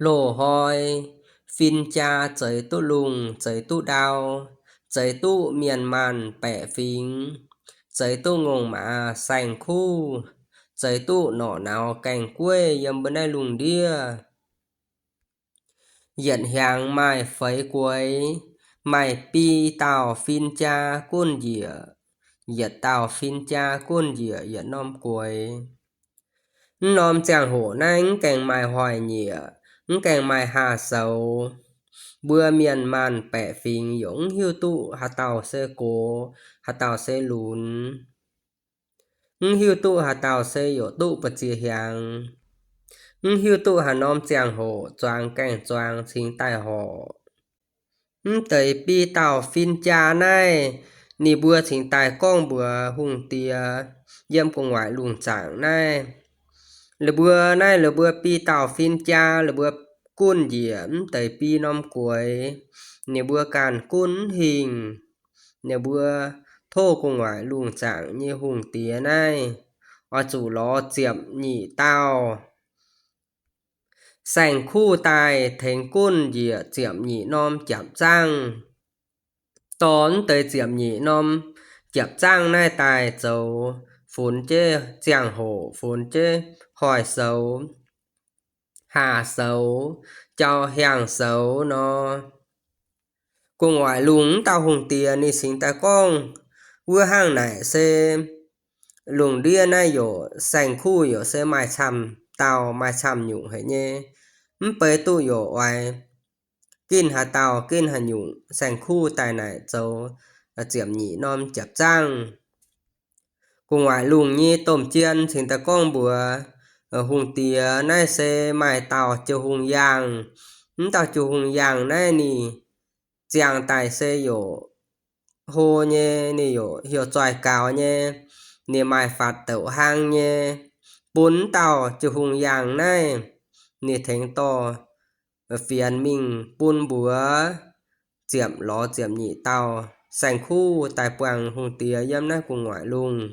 Loz-hnoi fin-jaa zeix duqv lungh, zeix duqv ndau, zeix duqv mienh maanh baeqc fingx, zeix duqv ngongh maaz saeng-kuv, zeix duqv norqc nauz gaeng-gueiv yiem mbuo naaiv lungh ndiev. Yietc hnyangx maaih feix gueix, maaih biei dauh fin-jaa gunv njiec, yietc dauh fin-jaa gunv njiec yietc norm gueix. Mv norm ziangh hoc naaiv mv gaengh maaih hoic-nyieqc, mv gaengh maaih haah soux. Mbuo mienh maanh baeqc fingx yaac mv hiuv duqv haaix dauh se gox, haaix dauh se lunx. Mv hiuv duqv haaix dauh se yaac duqv mbu'ziex hnyangx. Mv hiuv duqv haaix norm ziangh hoc zuangx gaengh zuangx cingx daaih horc. Mv deix biei dauh fin-jaa naaiv, ninh mbuo cingx daaih gorngv mbuox hungh diex yiem gu'nguaaic lungh zaangc naaiv, la'buo naaiv, la'buo biei dauh fin-jaa, la'buo gunv njiec mv deix biei norm gueix, ninh mbuo ganh gunv mv hingh. Ninh mbuo tov gu'nguaaic lungh zaangc nyei hungh diex naaiv oix zuqc lorz ziepc nyeic dauh saeng-kuv daaih tengx gunv njiec ziepc nyeic norm japc zaangv. Dorh mv deix ziepc nyeic norm japc zaangv naaiv daaih zoux funx jienv ziangh hoc, funx jienv hoic soux, haah soux, jauv hiaangx soux nor. Gu'nguaaic lungh mv dauh hungh diex ninh cingx daaih gorngv, wuov hnangv naaic se lungh ndiev naaiv yaac saeng-kuv yaac se maaih camv dauh maaih camv nyungc haic nyei. Mv bei duqv yaac oix ginv haaix dauh ginv haaix nyungc saeng-kuv daaih naaic zoux ziepc nyeic norm japc zaangv. Gu'nguaaic lungh nyei domh jien cingx daaih gorngv mbuox hungh diex, naaiv se maaih dauh jiu-hungh yaangh. Mv dauh jiu-hungh yaangh naaiv ninh ziangh daaih se yaac hlo nyei, ninh yaac heuc zoih gaux nyei, ninh maaih faatv douc hnang nyei. Bun mv dauh jiu-hungh yaangh naaiv, ninh tengx dorh fienx mingh bun mbuox ziepc, lorz ziepc nyeic dauh saeng-kuv daaih buangh hungh diex yiem naaiv gu'nguaaic lungh.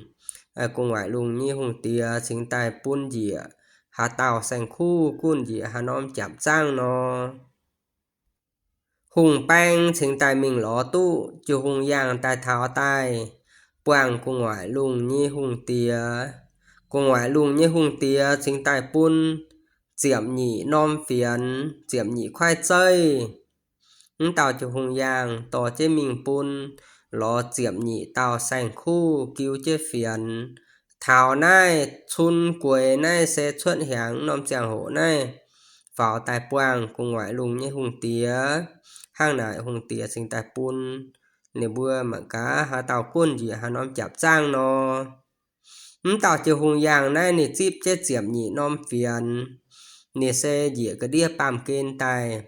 Gu'nguaaic lungh nyei hungh diex cingx daaih bun njiec haaix dauh saeng-kuv gunv njiec haaix norm japc zaangv nor. Hungh baeng cingx daaih mingh lorz duqv jiu-hungh yaangh daaih taux daaih buangh gu'nguaaic lungh nyei hungh diex. Gu'nguaaic lungh nyei hungh diex cingx daaih bun ziepc nyeic norm fienx, ziepc nyeic kuaaiv zeiv. Mv dauh jiu-hungh yaangh dorh jienv mingh bun lorz ziepc nyeic dauh saeng-kuv giu jienv fienx. Taux naaiv cun gueix naaiv se cuotv hiaangx norm ziangh hoc naaiv faaux daaih buangh gu'nguaaic lungh nyei hungh diex. Hnangv naaic hungh diex cingx daaih bun ninh mbuo mangc gaax haaix dauh gunv njiec haaix norm japc zaangv nor. Mv dauh jiu-hungh yaangh naaiv ninh zipv jienv ziepc nyeic norm fienx. Ninh se njiec ga'ndiev baamh gen daaih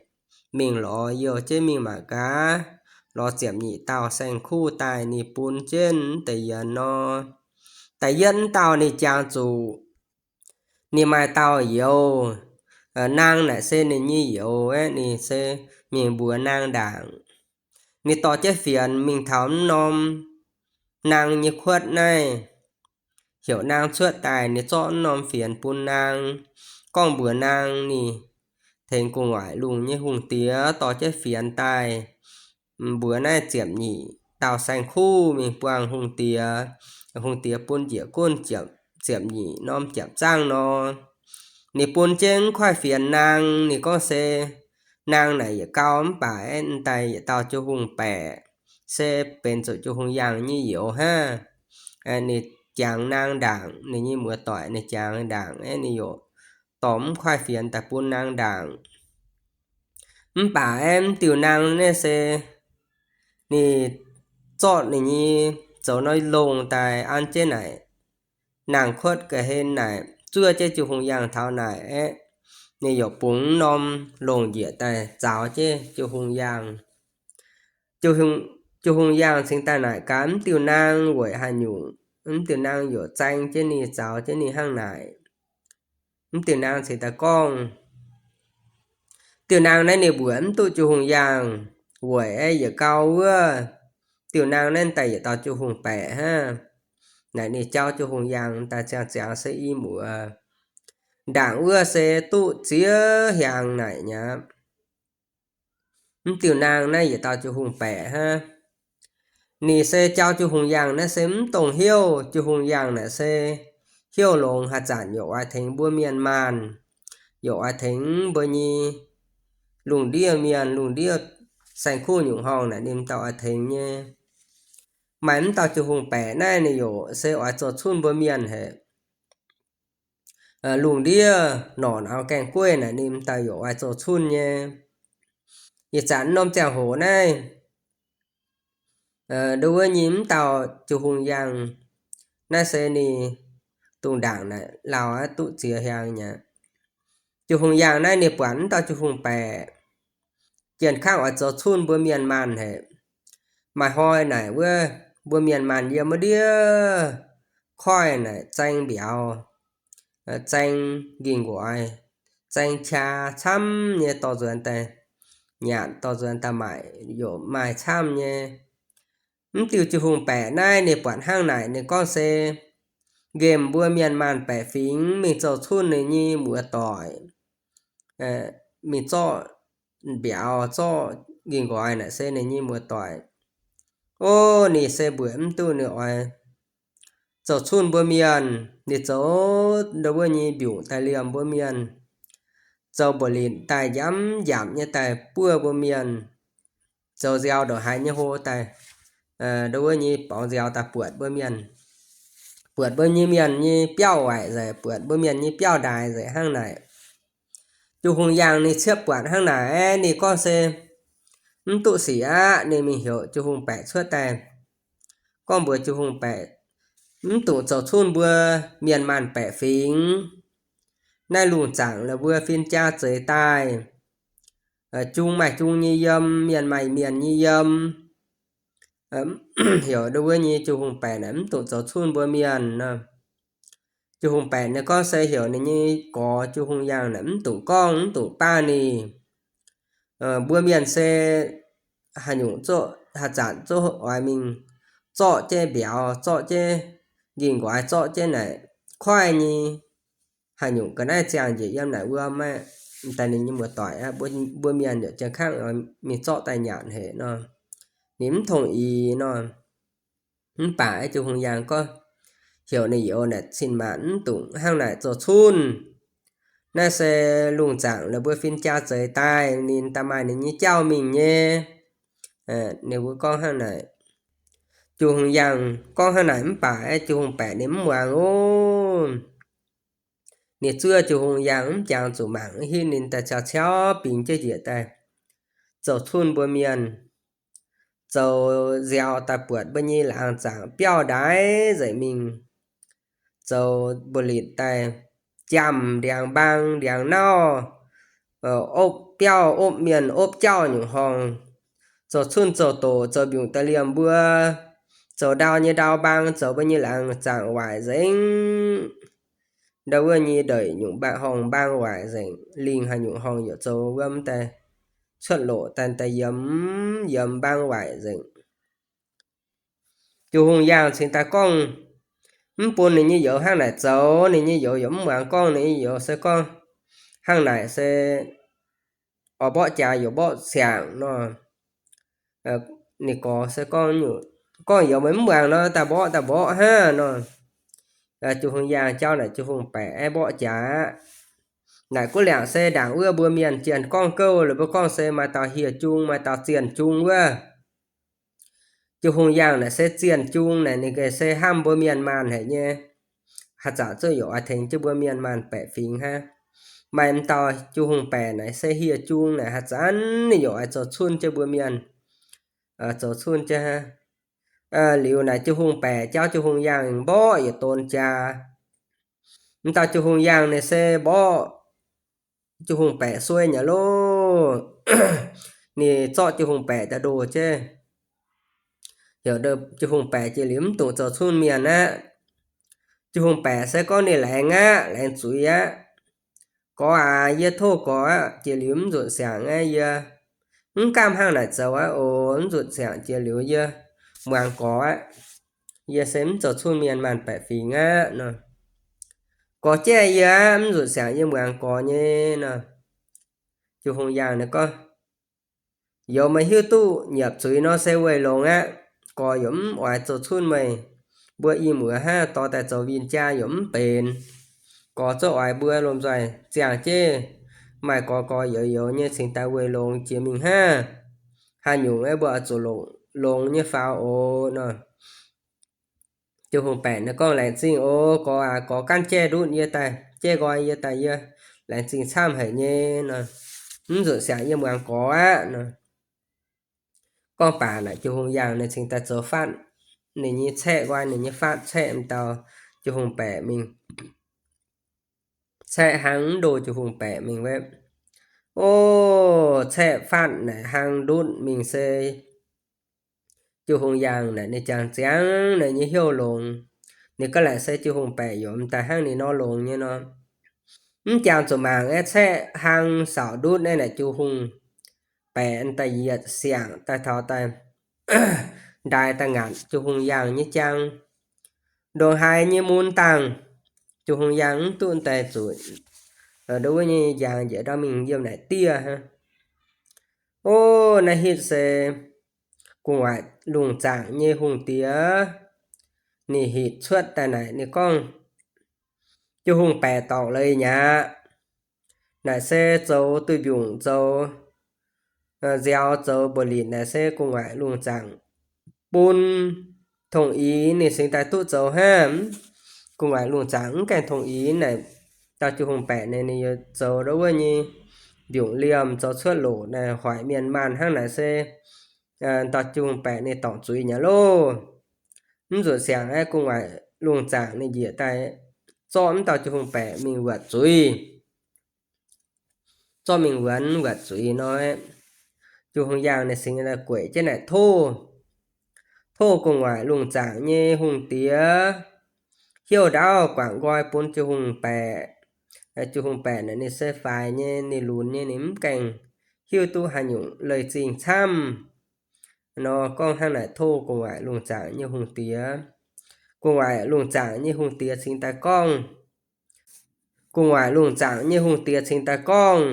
mingh lorz, youh jienv mingh mangc gaax, lorz ziepc nyeic dauh saeng-kuv daaih ninh bun jienv mv deix yienx nor. Da'yietv mv dauh ninh jangx zuqc ninh maaih dauh youz, naang naaic se ninh nyei youz aeqv, ninh se mingh mbuox naang ndaangc. Ninh dorh jienv fienx mingh taux mv norm naang nyei kuotv naaiv, heuc naang cuotv daaih, ninh zorqv mv norm fienx bun naang, gorngv mbuox naang ninh tengx gu'nguaaic lungh nyei hungh diex dorh jienv fienx daaih mbuox naaiv ziepc nyeic dauh saeng-kuv mingh buangh hungh diex. Hungh diex bun njiec gunv ziepc nyeic norm japc zaangv nor. Ninh bun jienv mv kuaaiv fienx naang, ninh gorngv se naang naaic yietc gau mv baac aeqv, daaih yietc dauh jiu-hungh baeqc, se benx zuqc jiu-hungh yaangh nyei youz hnangv. Ninh jangx naang ndaangc, ninh nyei muoz-doic ninh jangx ndaangc aeqv, ninh yaac dorh mv kuaaiv fienx daaih bun naang ndaangc. Mv baac aeqv, mv diuh naang naaiv se ninh zorqv ninh nyei zoux norm longh daaih an jienv naaic, naang kuotv ga'hlen naaic, zuov jienv jiu-hungh yaangh taux naaic aeqv, ninh yaac bungx norm longh njiec daaih zaux jienv jiu-hungh yaangh. Jiu-hungh yaangh cingx daaih naaic gaax mv diuh naang weic haaix nyungc, mv diuh naang yaac zaeng jienv ninh, zaux jienv ninh hnangv naaic. Mv diuh naang cingx daaih gorngv, diuh naang naaiv ninh mbuox mv duqv jiu-hungh yaangh weic aeqv, yietc gau wuov diuh naang naaiv daaih yietc dauh jiu-hungh baeqc hnangv. Naaic ninh jauv jiu-hungh yaangh daaih ziangh ziangx se i muoz. ndaangc wuov se duqv ziex hiaangx naaic nyei aqv. Mv diuh naang naaiv yietc dauh Jiu-Hungh baeqc hnangv. Ninh se jauv Jiu-Hungh yaangh naaiv se mv dongh hnyouv. Jiu-Hungh yaangh naaic se hnyouv longx, haaix zanc yaac oix tengx mbuo mienh maanh, yaac oix tengx mbuo nyei lungh ndiev mienh, lungh ndiev saeng-kuv nyungc horngh naaic ninh dauh oix tengx nyei. Maaih mv dauh Jiu-Hungh baeqc naaiv ninh yaac se oix zoux cunh mbuo mienh haic. Lungh ndiev norqc nauz gaengh gueiv naaic ninh dauh yaac oix zoux cunh nyei. Ih zanc norm ziangh hoc naaiv, ndo wuov nyei mv dauh Jiu-Hungh yaangh naaiv se ninh dungh ndaangc naaic lauh aqv, duqv ziex hiaangx nyei aqv. Jiu-Hungh yaangh naaiv ninh buatc mv dauh Jiu-Hungh baeqc jien kangv oix zoux cunh mbuo mienh maanh haic. Maaih hnoi naaic wuov mbuo mienh maanh yiem wuov ndiev koiv naaic zaeng mbiauz, zaeng nqingh nqoix, zaeng qaa camv nyei dorh nzuonx daaih nyanc, dorh nzuonx daaih maaic yaac maaih camv nyei. Mv diuh Jiu-Hungh baeqc naaiv ninh buatc hnangv naaic ninh gorngv se nqemh mbuo mienh maanh baeqc fingx mingh zoux cunh ninh nyei muoz-doic, mingh zorqv mbiauz, zorqv nqingh nqoix naaic se ninh nyei muoz-doic. O, ninh se mbuoqc mv duqv ninh oix zoux cunh mbuo mienh. Ninh zoux ndo wuov nyei mbiungc daaih liemh mbuo mienh, zoux mbuoqc linc daaih njamv njamc nyei daaih buov mbuo mienh, zoux nziaaux ndongc haaix nyei hlo daaih, ndo wuov nyei borngz nziaaux daaih buatc mbuo mienh, buatc mbuo nyei mienh nyei biauv waaic nzengc, buatc mbuo mienh nyei biauv ndaix nzengc hnangv naaic. Jiu-Hungh yaangh ninh ciepv buatc hnangv naaic, ninh gorngv se mv duqv sic aqv. Ninh mingh heuc Jiu-Hungh baeqc cuotv daaih, gorngv mbuox Jiu-Hungh baeqc, mv dungx zoux cunh mbuo mienh maanh baeqc fingx. Naaiv lungh zaangc la'buo fin-jaa zeix daaih, jung maaih jung nyei yiem, mienh maaih mienh nyei yiem. Heuc ndo wuov nyei Jiu-Hungh baeqc naaic mv dungx zoux cunh mbuo mienh nor. Jiu-Hungh baeqc ninh gorngv se heuc ninh nyei gorx Jiu-Hungh yaangh naaic mv dungx gorngv, mv dungx baav ninh. Mbuo mienh se haaix nyungc zoqc, haaix zanc zoqc oix mingh zorqv jienv mbiauz, zorqv jienv nqingh nqoix, zorqv jienv naaic koiv nyei haaix nyungc ga'naaiv ziangh njiec yiem naaic wuom aqv. Daaih ninh nyei muoz-doic aqv, mbuo mienh yaac jienv kangv mingh zorqv daaih nyanc haic nor. Ninh mv tong-ix nor. Mv baac Jiu-Hungh yaangh gorngv heuc ninh youz naaic cin-maanc mv dungx hnangv naaic zoux cunh. Naaiv se lungh zaangc la'buo fin-jaa zeix daaih, ninh daaih maaih ninh nyei jauv mingh nyei. Ninh mbuo gorngv hnangv naaic. Jiu-Hungh yaangh gorngv hnangv naaic mv baac Jiu-Hungh baeqc ninh mv muangx ov. Ninh zuov Jiu-Hungh yaangh mv jangx zuqc mangc, hinv ninh daaih ciaux ciauv bingx jienv njiec daaih zoux cunh mbuo mienh, zoux nziaaux daaih buatc mbuo nyei laangz zaangc biauv ndaix nzengc mingh, zoux mbu'litc daaih jamh ndiangx-mbaang ndiangx-nauv, opv biauv opv mienh opv jauv nyungc horngh, zoux cunh zoux doqc zoux mbiungc daaih liemh mbuo, zoux ndau nyei ndau mbaang zoux mbuo nyei laangz zaangc waaic nzengc. Ndau wuov nyei ndeic nyungc mbaang horngh mbaang waaic nzengc, lingh haaix nyungc horngh yaac zoux wuom daaih cuotv loqc daaih daaih yiem, yiem mbaang waaic nzengc. Jiu-Hungh yaangh cingx daaih gorngv, mv bun ninh nyei youz hnangv naaic zoux. Ninh nyei youz yaac mv muangx gorngv, ninh nyei youz se gorngv hnangv naaic se oix mborqv jaax yaac mborqv siangx nor. Ninh gorx se gorngv, gorngv youz meih mv muangx nor, daaih mborqv daaih mborqv hnangv nor. Jiu-Hungh yaangh jauv naaic Jiu-Hungh baeqc aeqv, mborqv jaax aqv. Naaic guv liangc se ndaangc wuov mbuo mienh jienh gorngv gouv, la'buo gorngv se maaih dauh hieh jung, maaih dauh zienh jung wuov. Jiu-Hungh yaangh naaic se zienh jung naaic, ninh gengh se hnamv mbuo mienh maanh haic nyei. Haaix zanc zungv yaac oix tengx jienv mbuo mienh maanh baeqc fingx hnangv. Maaih m'dauh Jiu-Hungh baeqc naaic se hieh jung naaic, haaix zanc ninh yaac oix zoux cunh jienv mbuo mienh, zoux cunh jienv hnangv. Liuz naaic Jiu-Hungh baeqc jauv Jiu-Hungh yaangh mborqv yietc donx jaax. M'dauh Jiu-Hungh yaangh ninh se mborqv Jiu-Hungh baeqc suei nyei loh. Ninh zorqv Jiu-Hungh baeqc daaih ndoh jienv, heuc Jiu-Hungh baeqc jiex liuz mv dungx zoux cunh mienh aqv. Jiu-Hungh baeqc se gorngv ninh laengz aqv, laengz zuiz aqv. Gorx aac, yie tov gorx aqv, jiex liuz mv nzunc siangx aqv, yie mv gamh hnangv naaic zoux aqv oc. Mv nzunc siangx jiex liuz yie muangx gorx aqv. Yie se mv zoux cunh mienh maanh baeqc fingx aqv nor. Gorx jaiv yie aqv, mv nzunc siangx yie muangx gorx nyei nor. Jiu-Hungh yaangh ninh gorngv, Youz meih hiuv duqv nyiepc zuiz nor se weih longx aqv. Gorx yaac mv oix zoux cunv meih. Mbuo i muoz hnangv dorh daaih zoux win-jaa yaac mv benx. Gorx zungv oix mbuo lomh nzoih ziangh jienv, maaih gorx gorx youz youz nyei cingx daaih weih longx jiex mingh hnangv. Haaix nyungc aeqv, mbuo oix zuqc longx, longx nyei faaux oc nor. Jiu-Hungh baeqc ninh gorngv, Laengz zingh oc gorx aac, gorx ganh jaiv ndutv yie daaih, jaiv nqoi yie daaih, yie laengz zingh camv haic nyei nor. Mv nzunc siangx yie muangx gorx aqv nor. Gorngv baac naaic Jiu-Hungh yaangh ninh cingx daaih zoux fatv, ninh nyei caeqv nqoi, ninh nyei fatv caeqv m'dauh Jiu-Hungh baeqc mingh. Caeqv hnangv mv ndo Jiu-Hungh baeqc mingh wuov. O, caeqv fatv naaic hnangv ndutv mingh se Jiu-Hungh yaangh naaic ninh jangx ziangx naaic nyei hnyouv longx. Ninh gorngv laaic se Jiu-Hungh baeqc yaac m'daaih hnangv ninh nor longx nyei nor. Mv jangx zuqc mangc aeqv, caeqv hnangv saauc ndutv naaiv naaic Jiu-Hungh baeqc daaih yietc siangx daaih taux daaih ndaix daaih ngaatc Jiu-Hungh yaangh nyei jaang. Ndongc haaix nyei mun dangh, Jiu-Hungh yaangh mv duqv daaih zuqc ndo wuov nyei njang njiec ndau mingh yiem naaic dieh hnangv. O, naaiv hitv se gu'nguaaic lungh zaangc nyei hungh diex, ninh hitv cuotv daaih naaic ninh gorngv, Jiu-Hungh baeqc dorngc leiz nyei aqv. Naaic se zoux duih mbiungc, zoux nziaaux, zoux mbuoqc linc naaic se gu'nguaaic lungh zaangc bun tongh ix ninh cingx daaih duqv zoux hnangv. Gu'nguaaic lungh zaangc mv gaengh tongh ix naaic, dauh Jiu-Hungh baeqc naaic ninh yaac zoux ndo wuov nyei mbiungc liemh, zoux cuotv loc naaic hoic mienh maanh hnangv naaic se dauh Jiu-Hungh baeqc ninh dorngc zuiz nyei loh. Mv nzunc siangx aeqv, gu'nguaaic lungh zaangc ninh njiec daaih zorqv mv dauh Jiu-Hungh baeqc mingh wuotc zuiz. Zorqv mingh wuonx wuotc zuiz nor, Jiu-Hungh yaangh ninh cingx daaih gueic jienv naaic tov, tov gu'nguaaic lungh zaangc nyei hungh diex hiuv ndaauv guangc nqoi bun Jiu-Hungh baeqc. Jiu-Hungh baeqc naaic ninh se faix nyei, ninh lunx nyei, ninh mv gaengh hiuv duqv haaix nyungc leiz-zingh camv nor. Gorngv hnangv naaic tov gu'nguaaic lungh zaangc nyei hungh diex. Gu'nguaaic lungh zaangc nyei hungh diex cingx daaih gorngv, gu'nguaaic lungh zaangc nyei hungh diex cingx daaih gorngv,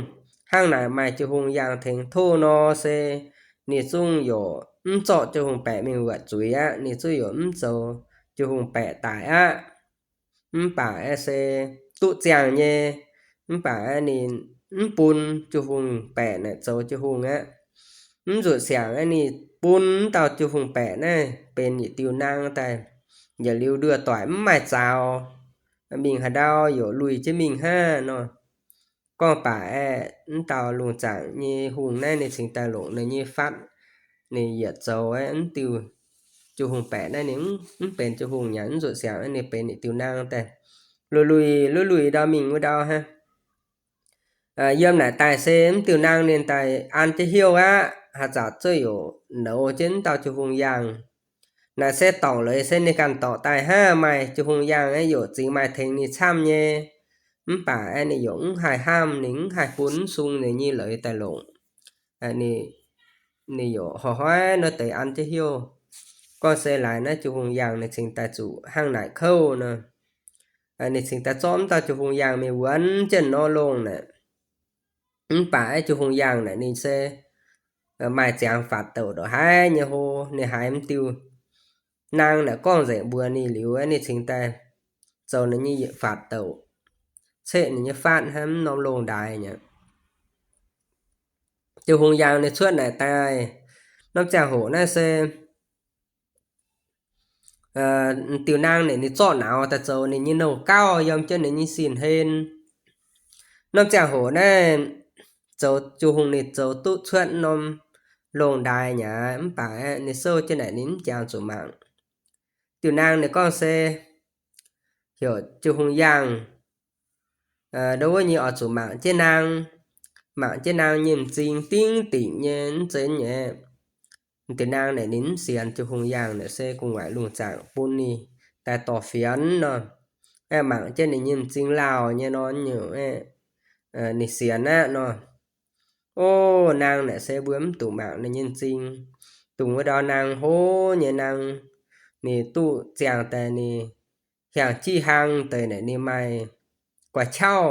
hnangv naaic maaih Jiu-Hungh yaangh tengx tov nor se ninh zungv yaac mv zorqv Jiu-Hungh baeqc mingh wuotc zuiz aqv. Ninh zungv yaac mv zoux Jiu-Hungh baeqc daic aqv. Mv baac aeqv, se duqv ziangh nyei. Mv baac aeqv, ninh mv bun Jiu-Hungh baeqc naaic zoux Jiu-Hungh aqv. Mv nzunc siangx aeqv, ninh bun mv dauh Jiu-Hungh baeqc naaiv benx yietc diuh naang daaih, yietc liuz nduoh doic mv maaih zaux, mingh haaix ndau yaac lui jienv mingh hnangv nor. Gorngv baac aeqv, mv dauh lungh zaangc nyei hungh naaiv ninh cingx daaih longc ninh nyei fatv, ninh yietc zoux aeqv, mv diuh Jiu-Hungh baeqc naaiv ninh mv benx Jiu-Hungh nyei. Mv nzunc siangx aeqv, ninh benx yietc diuh naang daaih, lui lui lui lui ndau mingh wuov ndau hnangv. Yiem naaic daaih se mv diuh naang ninh daaih an jienv hnyouv aqv, haaix zanc zuov yaac nouz jienv mv dauh Jiu-Hungh yaangh. Naaic se dorngc leiz se ninh ganh dorngc daaih hnangv, maaih Jiu-Hungh yaangh aeqv, yaac zingx maaih tengx ninh camv nyei. Mv baac aeqv, ninh yaac mv haih hnamv, ninh mv haih bun mv sung ninh nyei leiz daaih longc. Ninh yaac horpc hnoi nor deix an jienv hnyouv. Gorngv se laaix naaiv Jiu-Hungh yaangh ninh cingx daaih zuqc hnangv naaic kouv nor. Ninh cingx daaih zorqv mv dauh Jiu-Hungh yaangh mingh wuonx jienv nor longh naaic. Mv baac aeqv, Jiu-Hungh yaangh naaic ninh se maaih ziangx faatc douc ndongc haaix nyei hlo, ninh haiz mv diuh naang naaic gorngv nzengc mbuox ninh liuz aeqv, ninh cingx daaih zoux ninh nyei faatc douc, ceqv ninh nyei fatv hnangv mv norm longh ndaaix nyei. Jiu-Hungh yaangh ninh cuotv naaic daaih, norm ziangh hoc naaiv se diuh naang naaic ninh zorqv nauz daaih zoux ninh nyei nouh gauv yiem jienv ninh nyei sin hlen. Norm ziangh hoc naaiv zoux Jiu-Hungh ninh zoux duqv cuotv norm longh ndaaix nyei aqv, mv baac aeqv, ninh souv jienv naaic ninh mv jangx zuqc mangc. Diuh naang ninh gorngv se heuc Jiu-Hungh yaangh ndo wuov nyei oix zuqc mangc jienv naang, mangc jienv naang nyei m'zing dingv dingc nyei mv zenx nyei. Diuh naang naaic ninh mv sienx Jiu-Hungh yaangh naaic se gu'nguaaic lungh zaangc bun ninh daaih dorh fienx nor. Aeqv, mangc jienv ninh nyei m'zing lauh nyei nor, nyungc ninh sienx aqv nor. O, naang naaic se mbuo mv dungx mangc ninh nyei m'zing. Dongh wuov ndau naang hlo nyei naang, ninh duqv ziangh daaih ninh hiaang jiv hlang deix naaic ninh maaih guaix qauv.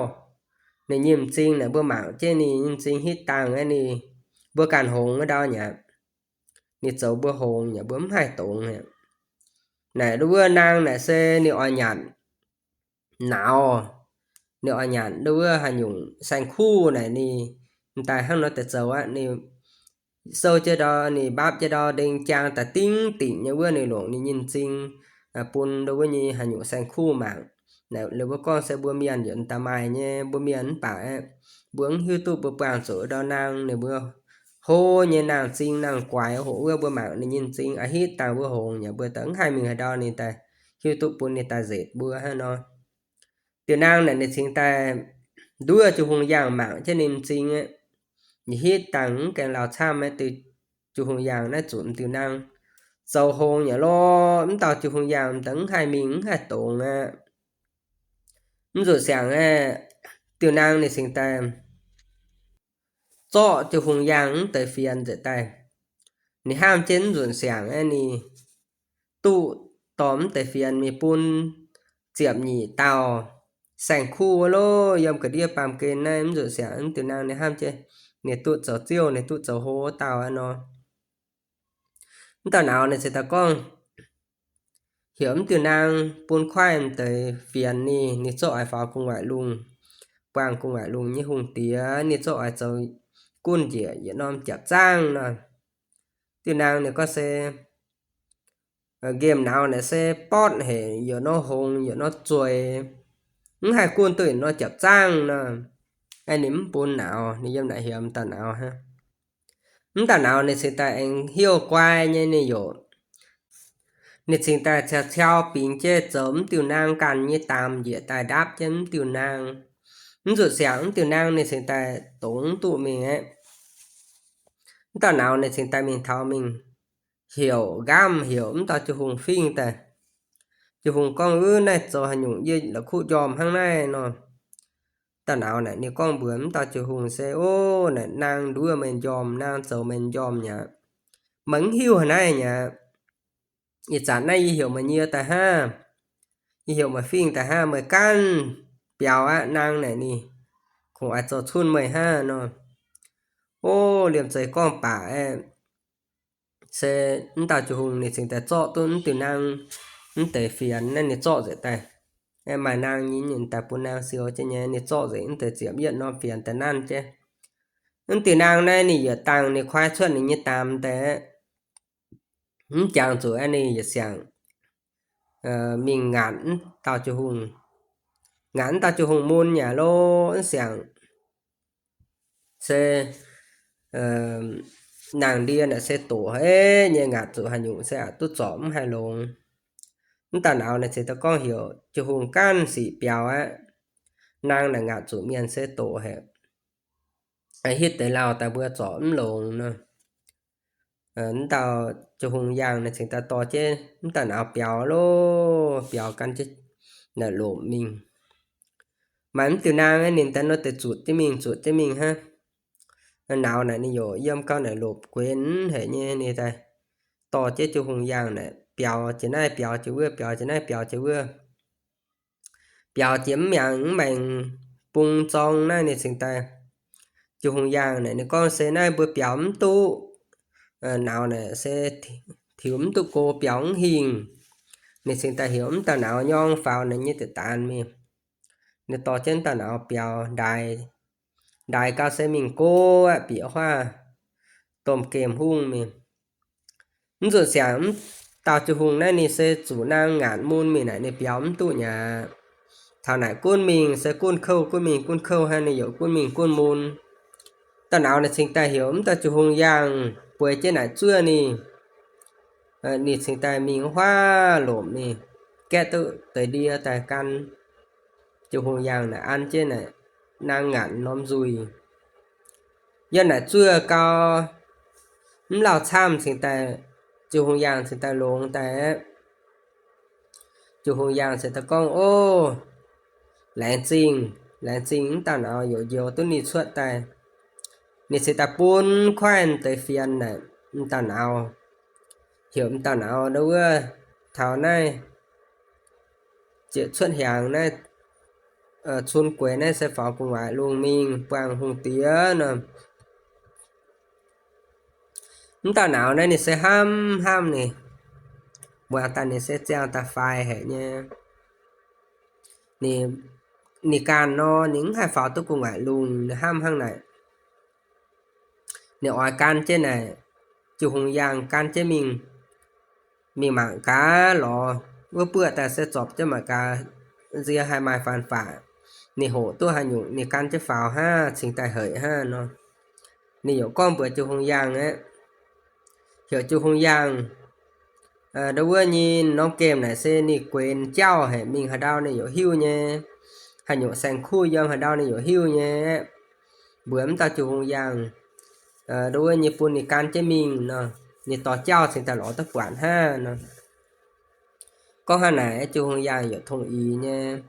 Ninh nyei m'zing naaic mbuo mangc jienv ninh nyei m'zing hitv dangh aqv, ninh mbuo ganh hongx wuov ndau nyei aqv. Ninh zoux mbuo hongx nyei, mbuo mv haih dongz aqv. Naaic nduov wuov naang naaic se ninh oix nyanc nauz, ninh oix nyanc nduov wuov haaix nyungc saeng-kuv naaic ninh m'daaih hnangv nor deix zoux aqv. Ninh sou jienv ndau, ninh mbaapv jienv ndau, ndeng jaang daaih dingv dingc nyei wuov, ninh longc ninh nyei m'zing bun nduov wuov nyei haaix nyungc saeng-kuv mangc. Naaic liuz mbuo gorngv se mbuo mienh yietc daaih maaih nyei, mbuo mienh mv baac aeqv, mbuo mv hiuv duqv mbuo buangh zuqc ndau naang ninh mbuo hlo nyei naang m'zing naang guaix hoc wuov, mbuo mangc ninh nyei m'zing a'hitv dangh mbuo hongx nyei, mbuo daaih mv haih mingh haaix ndau ninh daaih hiuv duqv bun ninh daaih nzetc mbuo hnangv nor. Diuh naang naaic ninh cingx daaih nduov Jiu-Hungh yaangh mangc jienv ninh m'zing aqv. Ninh hitv dangh mv gaengh lauh camv aqv, diuh Jiu-Hungh yaangh naaiv zuqc m'diuh naang zoux hongx nyei lorqc. Mv dauh Jiu-Hungh yaangh m'daaih mv haih mingh mv haih dongz aqv. Mv zuqc siangx aeqv, diuh naang ninh cingx daaih zorqv Jiu-Hungh yaangh mv deix fienx nzengc daaih. Ninh hnamv jienv mv nzunc siangx aeqv, ninh duqv dorh mv deix fienx mingh bun ziepc nyeic dauh saeng-kuv wuov loh, yiem ga'ndiev baamh gen naaiv. Mv nzunc siangx mv diuh naang ninh hnamv jienv ninh duqv zoux ziouv, ninh duqv zoux hlo wuov dauh aqv nor. Mv dauh nauz ninh cingx daaih gorngv heuc mv diuh naang bun kuaaiv mv deix fienx ninh, ninh zorqv oix faaux gu'nguaaic lungh, buangh gu'nguaaic lungh nyei hungh diex, ninh zorqv oix zoux gunv njiec yietc norm japc zaangv nor. Diuh naang ninh gorngv se nqemh nauz naaic se bortv haic, yietc norm hngongx yietc norm zueiz, mv haih gunv duqv yietc norm japc zaangv nor. Aeqv, ninh mv bun nauz, ninh yiem naaic heuc mv dauh nauz hnangv. Mv dauh nauz ninh cingx daaih aengx hiuv guai nyei ninh yaac, ninh cingx daaih ciaux ciaux bingx jienv zoux mv diuh naang ganh nyei daamx njiec daaih ndapv jienv mv diuh naang. Mv zuqc siangx mv diuh naang ninh cingx daaih dongz mv duqv mingh aqv. Mv dauh nauz ninh cingx daaih mingh taux mingh heuc nqamv heuc mv dauh Jiu-Hungh fingv daaih. Jiu-Hungh gorngv, Wuov naaiv zoux haaix nyungc yie la'kuqv njormh hnangv naaiv nor. Dauh nauz naaic ninh gorngv mbuox mv dauh Jiu-Hungh se, Ov, naaic naang nduov meih njormh, naang zoux meih njormh nyei aqv. Meih mv hiuv haaix naaiv nyei aqv. Ih zanc naaiv yie heuc meih nyie daaih hnangv, yie heuc meih fingv daaih hnangv, meih ganh biaux aqv. Naang naaic ninh kungx oix zoux cunh meih hnangv nor. Ov, liemh zeih gorngv baac aeqv, se mv dauh Jiu-Hungh ninh cingx daaih zorqv duqv mv diuh naang mv deix fienx naaiv ninh zorqv nzengc daaih. Aeqv, maaih naang nyei ninh daaih bun naang siou jienv nyei, ninh zorqv nzengc mv deix ziepc yietv norm fienx daaih nanv jienv. Mv diuh naang naaiv ninh yietc dangh ninh kuaaiv cuotv ninh nyei daamx daaih, mv jangx zuqc aeqv, ninh yietc siangx mingh ngaatc mv dauh Jiu-Hungh, ngaatc mv dauh Jiu-Hungh mun yaac lo, mv siangx se naang ndie naaic se doqc haic nyei, ngaatc zuqc haaix nyungc se aqc duqv zorc mv haih longx. Mv dauh nauz naaic cingx daaih gorngv heuc Jiu-Hungh gaanv sic biaux aqv. Naang naaic ngaatc zuqc mienh se doqc haic, hitv deix lauh daaih mbuo zorc mv longx nor. Mv dauh Jiu-Hungh yaangh naaic cingx daaih dorh jienv mv dauh nauz biaux loh, biaux gan jienv naaic lomc mingh. Maaih mv diuh naang aeqv, ninh daaih nor deix zuotc jienv mingh, zuotc jienv mingh hnangv. Nauz naaic ninh yaac yiem gau naaic lopc guenx haic nyei, ninh daaih dorh jienv Jiu-Hungh yaangh naaic biaux jiex naaiv biaux jiex wuov, biaux jiex naaiv biaux jiex wuov. Biaux jiex mv miangx mv maengx bung zorng naaiv ninh cingx daaih, Jiu-Hungh yaangh naaic ninh gorngv se naaiv mbuo biaux mv duqv. Nauz naaic se tiux mv duqv go, biaux mv hingh. Ninh cingx daaih heuc mv dauh nauz nyorng faaux ninh nyei deix daanx mingh. Ninh dorh jienv mv dauh nauz biaux ndaix, ndaix gau se mingh go aqv, bieqc huaav domh gemh hungh mingh. Mv zuqc siangx mv dauh Jiu-Hungh naaiv ninh se zuqc naang ngaatc mun mingh naaic ninh biaux mv duqv nyei aqv. Taux naaic gunv mingh se gunv kouv, gunv mingh gunv kouv hnangv, ninh yaac gunv mingh gunv mun. Dauh nauz ninh cingx daaih heuc mv dauh Jiu-Hungh yaangh bueix jienv naaic zuov ninh. Ninh cingx daaih mingh huaav lomc ninh, gaeqv duqv deix ndie daaih gan Jiu-Hungh yaangh naaic an jienv naaic naang ngaatc norm nzuih. Yiem naaic zuov gau, mv lauh camv cingx daaih, Jiu-Hungh yaangh cingx daaih longx daaih aqv. Jiu-Hungh yaangh cingx daaih gorngv, Ov, laengz zingh, laengz zingh. Mv dauh nauz yaac njoux duqv ninh cuotv daaih. Ninh cingx daaih bun kuaaiv deix fienx naaic mv dauh nauz, heuc mv dauh nauz nduov wuov taux naaiv ziepc cuotv hiaangx naaiv cun gueix naaiv se faaux gu'nguaaic lungh mingh buangh hungh diex nor. Mv dauh nauz naaiv ninh se hnamv hnamv ninh, muangx daaih ninh se ziangh daaih faix haic nyei. Ninh, ninh ganh nor ninh mv haih faaux duqv gu'nguaaic lungh, ninh hnamv hnangv naaic. Ninh oix gan jienv naaic, jiu hungh yaangh gan jienv mingh, mingh mangc gaax lorz wuov buoqv daaih se zorpc jienv mangc gaax, nzie haih maaih faanx faatc, ninh hoqc duqv haaix nyungc ninh gan jienv faaux hnangv, cingx daaih haic hnangv nor. Ninh yaac gorngv mbuox jiu hungh yaangh aeqv, heuc jiu hungh yaangh, ndo wuov nyei norm gemh naaic se ninh guenx jauv haic, mingh haaix ndau ninh yaac hiuv nyei, haaix nyungc saeng-kuv yiem haaix ndau ninh yaac hiuv nyei. Mbuox mv dauh jiu hungh yaangh, ndo wuov nyei bun ninh gan jienv mingh nor, ninh dorh jauv cingx daaih lorz duqv buatc hnangv nor. Gorngv hnangv naaic, jiu hungh yaangh yaac tong-ix nyei,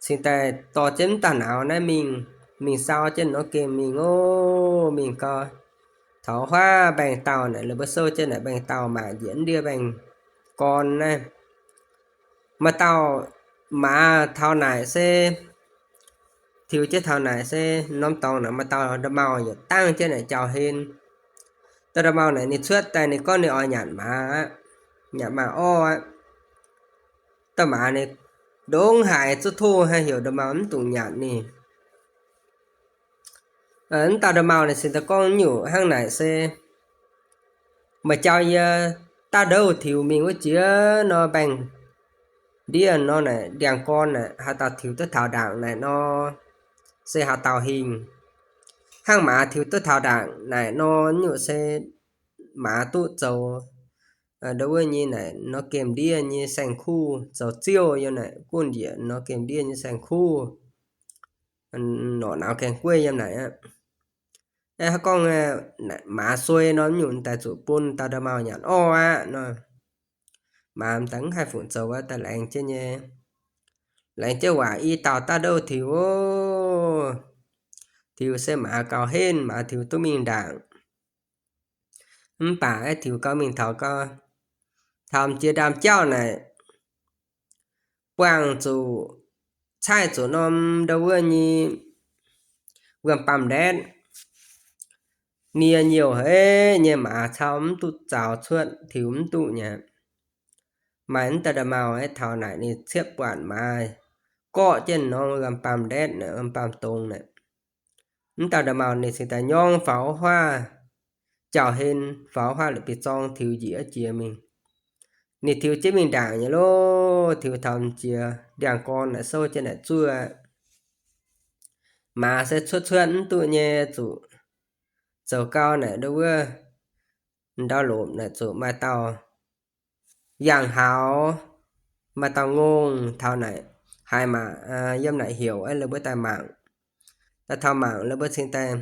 cingx daaih dorh jienv mv dauh nauz naaiv mingh, mingh sau jienv norm gemh mingh oc. Mingh gau, taux huaav mbaengx-daauh naaic, la'buo souv jienv naaic mbaengx-daauh mangc njiec ndie mbaengx-gorn naaiv, maaih dauh maaz taux naaic se, tiux jienv taux naaic se, norm dorngx naaic maaih dauh nda'maauh yaac dangv jienv naaic jauh-hlen. Dauh nda'maauh naaic ninh cuotv daaih ninh gorngv ninh oix nyanc maaz aqv, nyanc maaz orv aqv. Dauh maaz ninh ndongc haaix zuqc tov haaix heuc nda'maauh mv dungx nyanc ninh. Mv dauh nda'maauh naaic cingx daaih gorngv nyungc hnangv naaic se, meih jauv yie daav ndouv tiux mingh wuov jiex nor mbaengx-ndiev nor naaic, ndiangx-gorn naaic, haaix dauh tiux duqv taux ndaangc naaic nor, se haaix dauh hingh. Hnangv maaz tiux duqv taux ndaangc naaic nor, nyungc se maaz duqv zoux ndo wuov nyei naaic norm gemh ndiev nyei saeng-kuv, zoux ziouv yiem naaic gunv njiec norm gemh ndiev nyei saeng-kuv, norqc nauz gaengh gueiv yiem naaic aqv. Aeqv, haaix gorngv maaz suei nor, nyungc daaih zuqc bun dauh nda'maauh nyanc orv aqv nor. Maaz m'daaih mv haih fungc zoux aqv, daaih laengz jienv nyei, laengz jienv waac i dauh daav ndouv tiux oc. Tiux se maaz gauh henv, maaz tiux duqv mingh ndaangc. Mv baac aeqv, tiux gau mingh taux gau, taux jiex ndaamv-jauv naaic, buangh zuqc, caaiv zuqc norm ndo wuov nyei wuom-baamh-ndaetv, nie nyouh haic nyei, maaz cau mv duqv zaux cuotv, tiux mv duqv nyei. Maaih mv dauh nda'maauh aeqv, taux naaic ninh ciepv buatc maaz gorqv jienv norm wuom-baamh-ndaetv, wuom-baamh-dongz naaic. Mv dauh nda'maauh ninh cingx daaih nyorng faaux huaav jauh-hlen, faaux huaav la'bieiv-zorng tiux njiec jiex mingh. Ninh tiux jienv mingh ndaangc nyei loh, tiux taux jiex ndiangx-gorn naaic, souv jienv naaic zuov, maaz se cuotv cuotv mv duqv nyei, zuqc zoux gau naaic ndo wuov ndau lomc naaic zuqc maaih dauh yangh haux, maaih dauh ngongh taux naaic, haiz maac yiem naaic heuc aeqv, la'buo daaih mangc. Daaih taux mangc la'buo cingx daaih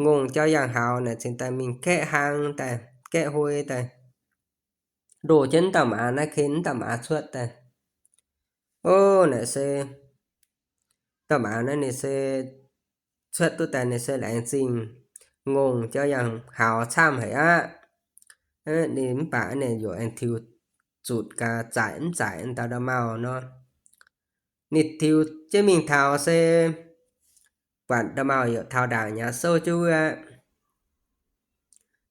ngongh jauv yangh haux naaic cingx daaih mingh gaeqv hlang daaih, gaeqv hoi daaih, ndoh jienv mv dauh maaz naaiv ken mv dauh maaz cuotv daaih. Ov, naaic se, dauh maaz naaiv ninh se cuotv duqv daaih ninh se laengz zingh ngongh jauv yangh haux camv haic aqv. Ninh mv baac ninh yaac aengx tiux zutc gaax zaaic mv zaaic dauh nda'maauh nor. Ninh tiux jienv mingh taux se buatc nda'maauh yaac taux ndaangc nyei, souv jienv wuov aqv.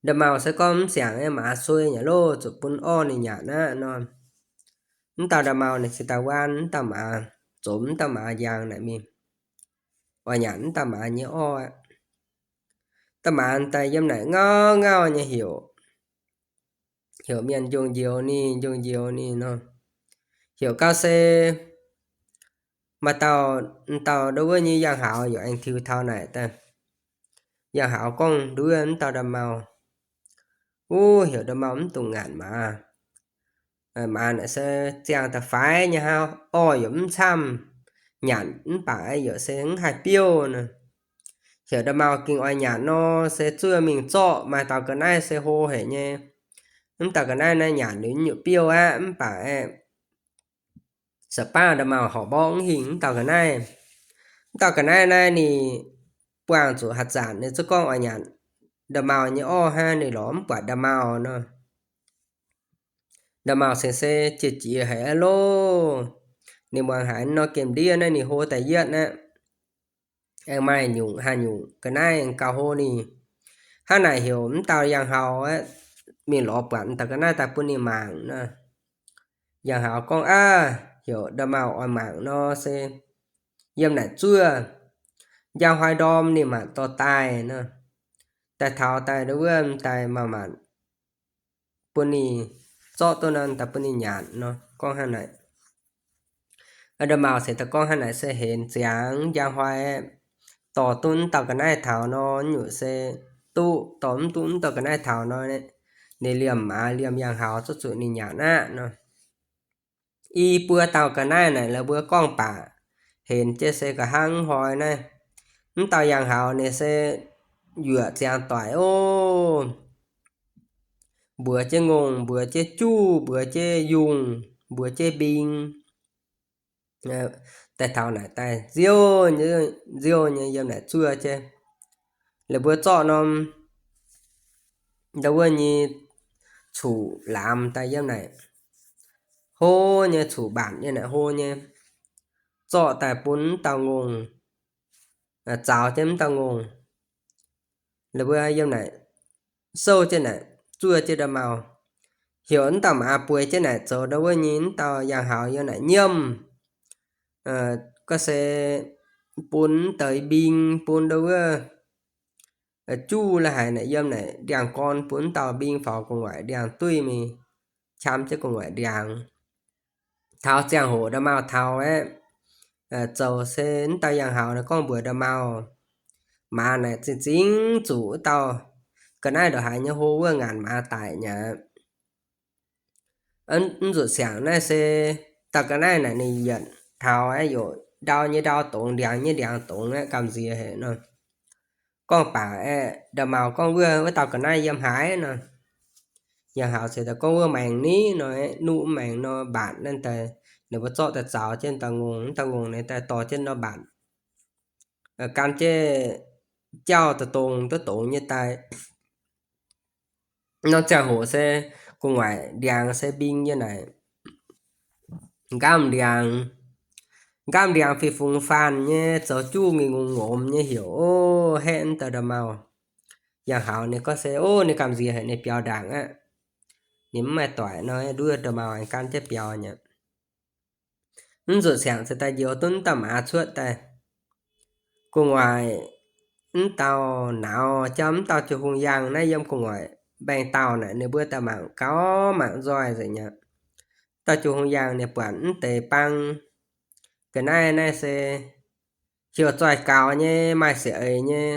Nda'maauh se gorngv mv siangx maaz suei nyei loh, zuqc bun orv ninh nyanc aqv nor. Mv dauh nda'maauh ninh cingx daaih waan mv dauh maaz, zomx mv dauh maaz njang naaic mingh, oix nyanc mv dauh maaz nyei orv aqv. Dauh maaz daaih yiem naaic ngauv ngauv nyei heuc, heuc mienh njongh njoux ninh, njongh njoux ninh nor. Heuc gau se maaih dauh, dauh ndo wuov nyei yangh haux yaac aengx tiux taux naaic daaih. Yangh haux gorngv nduov mv dauh nda'maauh, wuov heuc nda'maauh mv dungx nyanc maaz. Maaz naaic se ziangh da'faix nyei hnangv, orv yaac mv camv, nyanc mv baac yaac se mv haih biouv nor. Heuc nda'maauh gengh oix nyanc nor, se zuov mingh zorqv maaih dauh ga'naaiv se hlo haic nyei. Mv dauh ga'naaiv naaiv nyanc liuz nyungc biouv aqv, mv baac aeqv, sa'baav nda'maauh horpc mborqv mv hingh mv dauh ga'naaiv. Mv dauh ga'naaiv naaiv ninh buangh zuqc haaix zanc ninh zungv gorngv oix nyanc nda'maauh nyei orv hnangv, ninh lorz mv buatc nda'maauh nor. Nda'maauh cingx se jiex jiex haic aqv loh. Ninh muangx haiz nor gemh ndiev naaiv ninh hlo daaih yietv aqv. Aengx maaih nyungc haaix nyungc ga'naaiv aengx gauh hlo ninh. Hnangv naaic heuc mv dauh yangh hauz aeqv, mingh lorz buatc dauh ga'naaiv daaih bun ninh mangc nor. Yangh hauz gorngv, Aav, heuc nda'maauh oix mangc nor se yiem naaic zuov, njang hnoi ndorm ninh maanc dorh daaih nor. Daaih taux daaih ndau wuov daaih maanc maanc bun ninh zorqv duqv nor daaih bun ninh nyanc nor. Gorngv hnangv naaic, nda'maauh se daaih gorngv hnangv naaic se henc ziangx njang hnoi dorh duqv mv dauh ga'naaiv taux nor, nyungc se duqv, dorh mv duqv mv dauh ga'naaiv taux nor, ninh liemh maaz liemh yangh hauz zuqc zuqc ninh nyanc aqv nor. I buo dauh ga'naaiv naaic la'buo gorngv-baac henc jienv se nqa'haav hnoi naaiv, mv dauh yangh hauz ninh se yuoqc ziangx doic ov, mbuox jienv ngongh, mbuox jienv juv, mbuox jienv yungh, mbuox jienv mbing. Daaih taux naaic daaih nziouv, nziouv nyei yiem naaic zuov jienv. La'buo zorqv norm ndau wuov nyei cuqv laamz daaih yiem naaic hlo nyei, cuqv mbaanc yiem naaic hlo nyei, zorqv daaih bun mv dauh ngongh, zaux jienv mv dauh ngongh. La'buo yiem naaic souv jienv naaic zuov jienv nda'maauh, heuc mv dauh maaz bueix jienv naaic zoux ndau wuov nyei mv dauh yangh hauz yiem naaic nyiemv. Gorngv se bun mv deix mbing, bun ndau wuov juv la'haic naaic yiem naaic ndiangx-gorn, bun mv dauh mbing faaux gu'nguaaic ndiangx-duih mingh, qam jienv gu'nguaaic ndiangx. Taux ziangh hoc nda'maauh taux aeqv, zoux se mv dauh yangh hauz naaic gorngv mbuox nda'maauh, maaz naaic zingh zingh zuqc wuov dauh ga'naaiv ndongc haaix nyei hlo wuov ngaanc maaz daic nyei aqv. Mv zuqc siangx naaiv se dauh ga'naaiv naaic ninh yietc taux aeqv, youc ndau nyei ndau dongz, ndiangx nyei ndiangx dongz aeqv, gamh nziex haic nor. Gorngv baac aeqv, nda'maauh gorngv wuov, wuov dauh ga'naaiv yiem haaix nor. Yangh hauz se daaih gorngv wuov maengx ni nor, nuqv maengx nor, mbaatc naaiv daaih ninh mbuo zorqv daaih zaux jienv dauh ngongh, dauh ngongh naaiv daaih dorh jienv nor mbaatc gan jienv jauv dongh dongh duqv dongz nyei daaih. Norm ziangh hoc se gu'nguaaic ndiangx se mbing nyei naaic, nqaamv ndiangx, nqaamv ndiangx fih fungx faanh nyei, zoux juv ngingh ngongx ngomx nyei heuc, o, haeqv mv dauh nda'maauh. Yangh hauz ninh gorngv se, o, ninh gamh nziex haic, ninh biaux ndaangc aqv. Ninh mv maaih doic nor, nduov nda'maauh aengx gan jienv biaux nyei. Mv zuqc siangx se daaih njoux duqv mv dauh maaz cuotv daaih. Gu'nguaaic mv dauh nauz jauv mv dauh jiu hungh yaangh naaiv yiem gu'nguaaic mbaengx-daauh naaic ninh mbuo daaih mangc gaux mangc nzoih nzengc nyei. Dauh jiu hungh yaangh ninh buatc mv deix bang ga'naaiv naaiv se hiuv zoih gaux nyei, maaih siec eix nyei,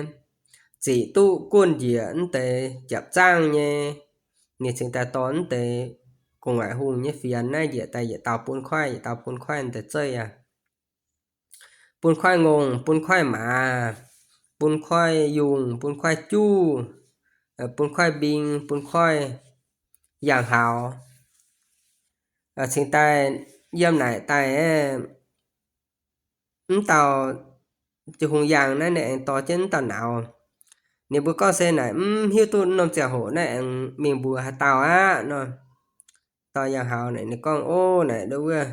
ziqc duqv gunh njiec mv deix japc zaangv nyei. Ninh cingx daaih dorh mv deix gu'nguaaic hungh nyei fienx naaiv njiec daaih yietc dauh bun koiv, yietc dauh bun koiv daaih zeiv aqv. Bun koiv ngongh, bun koiv maaz, bun koiv yungh, bun koiv juv, bun koiv mbing, bun koiv yangh hauz. Cingx daaih yiem naaic daaih mv dauh jiu hungh yaangh naaiv ninh aengx dorh jienv mv dauh nauz. Ninh mbuo gorngv se naaic mv hiuv duqv norm ziangh hoc naaiv aengx mingh mbuox haaix dauh aqv nor. Dauh yangh hauz naaic ninh gorngv, o, naaic nduov wuov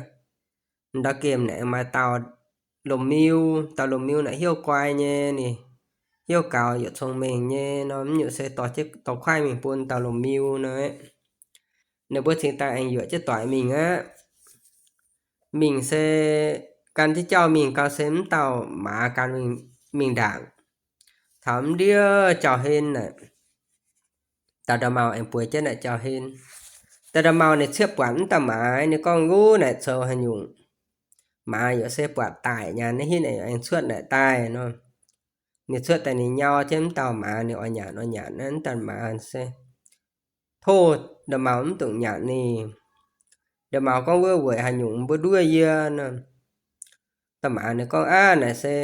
ndau gemh naaic maaih dauh lomh miu, dauh lomh miu naaic hiuv guai nyei, ninh hiuv gaux yietc cong-mengh nyei nor, mv nyungc se dorh jienv dorh kuaaiv mingh bun dauh lomh miu nor. Ninh mbuo cingx daaih aengx yuoqc jienv doic mingh aqv. Mingh se gan jienv jauv mingh gau se mv dauh maaz gan mingh ndaangc. Taux mv ndiev jauv-hlen naaic, dauh nda'maauh aengx bueix jienv naaic jauv-hlen. Dauh nda'maauh ninh ciepv buatc mv dauh maaz, ninh gorngv, o, naaic coux haaix nyungc. Maaz yaac se buatc daic nyanc naaiv hitv naaic aengx cuotv naaic daaih nor. Ninh cuotv daaih ninh nyau jienv mv dauh maaz, ninh oix nyanc oix nyanc naaiv, mv dauh maaz se tov nda'maauh mv dungx nyanc ninh. Nda'maauh gorngv, wuov weic haaix nyungc mbuo nduov yie nor. Dauh maaz ninh gorngv, aav, naaic se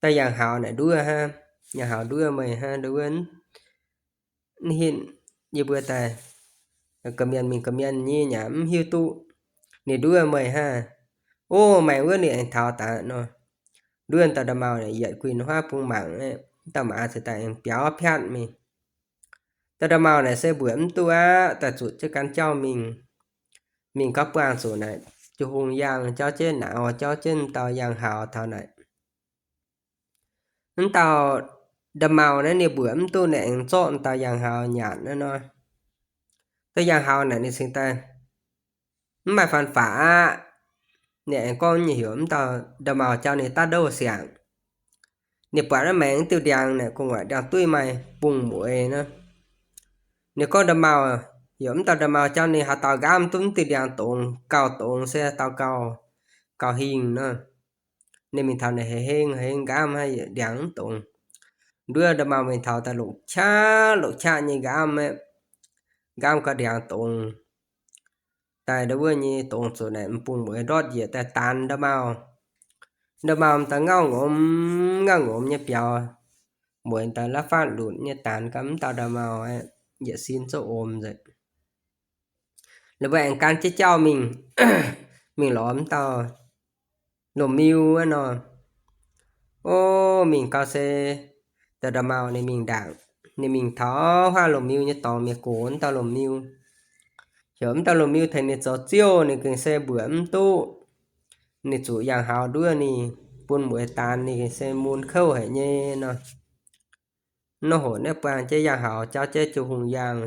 dauh yangh hauz naaic nduov hnangv. Yangh hauz nduov meih hnangv, nduov wuov, hitv yie mbuo daaih ga'mienh mingh ga'mienh nyei nyanc mv hiuv duqv, ninh nduov meih hnangv. O, maengx wuov ninh aengx taux daaih nor. Nduov dauh nda'maauh naaic yietc guinh huaav bung mangc, dauh maaz cingx daaih aengx biaux piatv mingh. Dauh nda'maauh naaic se mbuoqc mv duqv aqv, daaih zuqc jienv gan jauv mingh. Mingh gauh buangh zuqc naaic Jiu-hungh yaangh jauv jienv nauz, jauv jienv dauh yangh hauz taux naaic. Mv dauh nda'maauh naaiv ninh mbuoqc mv duqv, ninh aengx zorqv dauh yangh hauz nyanc naaiv nor. Dauh yangh hauz naaic ninh cingx daaih, mv maaih faan faqc aqv. Ninh aengx gorngv nyei heuc mv dauh nda'maauh jauv ninh daav ndouh siangx. Ninh buatc naaiv maengx diuh ndiangx naaic gu'nguaaic ndiangx-dueiv maaih bung mueiz nor. Ninh gorngv nda'maauh, heuc mv dauh nda'maauh jauv ninh haaix dauh nqaamv duqv mv diuh ndiangx dongz, gauh dongz se dauh gauh, gauh hingh nor. Ninh mingh taux naaic hei heng hei heng nqaamv haic, ndiangx mv dongz. Nduov nda'maauh mingh taux daaih longc qaqv longc qaqv nyei nqaamv aqv, nqaamv gauh ndiangx dongz. Daaih nda'wuov nyei dongz zuqc naaic m'bung mueiz ndortv njiec daaih daanx nda'maauh. Nda'maauh m'daaih ngauv ngomx ngauv ngomx nyei biaux, mueiz daaih la'faatv lunc nyei daanx gaax mv dauh nda'maauh aqv, yietc sin zouv omx nzengc. Ninh mbuo aengx gan jienv jauv mingh, mingh lorz mv dauh lomh miu aqv nor. O, mingh gau se dauh nda'maauh ninh mingh ndaangc. Ninh mingh taux huaav lomh miu nyei dorngx mingh gox mv dauh lomh miu. Heuc mv dauh lomh miu tengx ninh zoux ziouv, ninh gengh se mbuoqc mv duqv. Ninh zuqc yangh hauz nduov ninh bun mueiz daanx, ninh gengh se mun kouv haic nyei nor. Nor hoc naaiv buangh jienv yangh hauz jauv jienv jiu-hungh yaangh,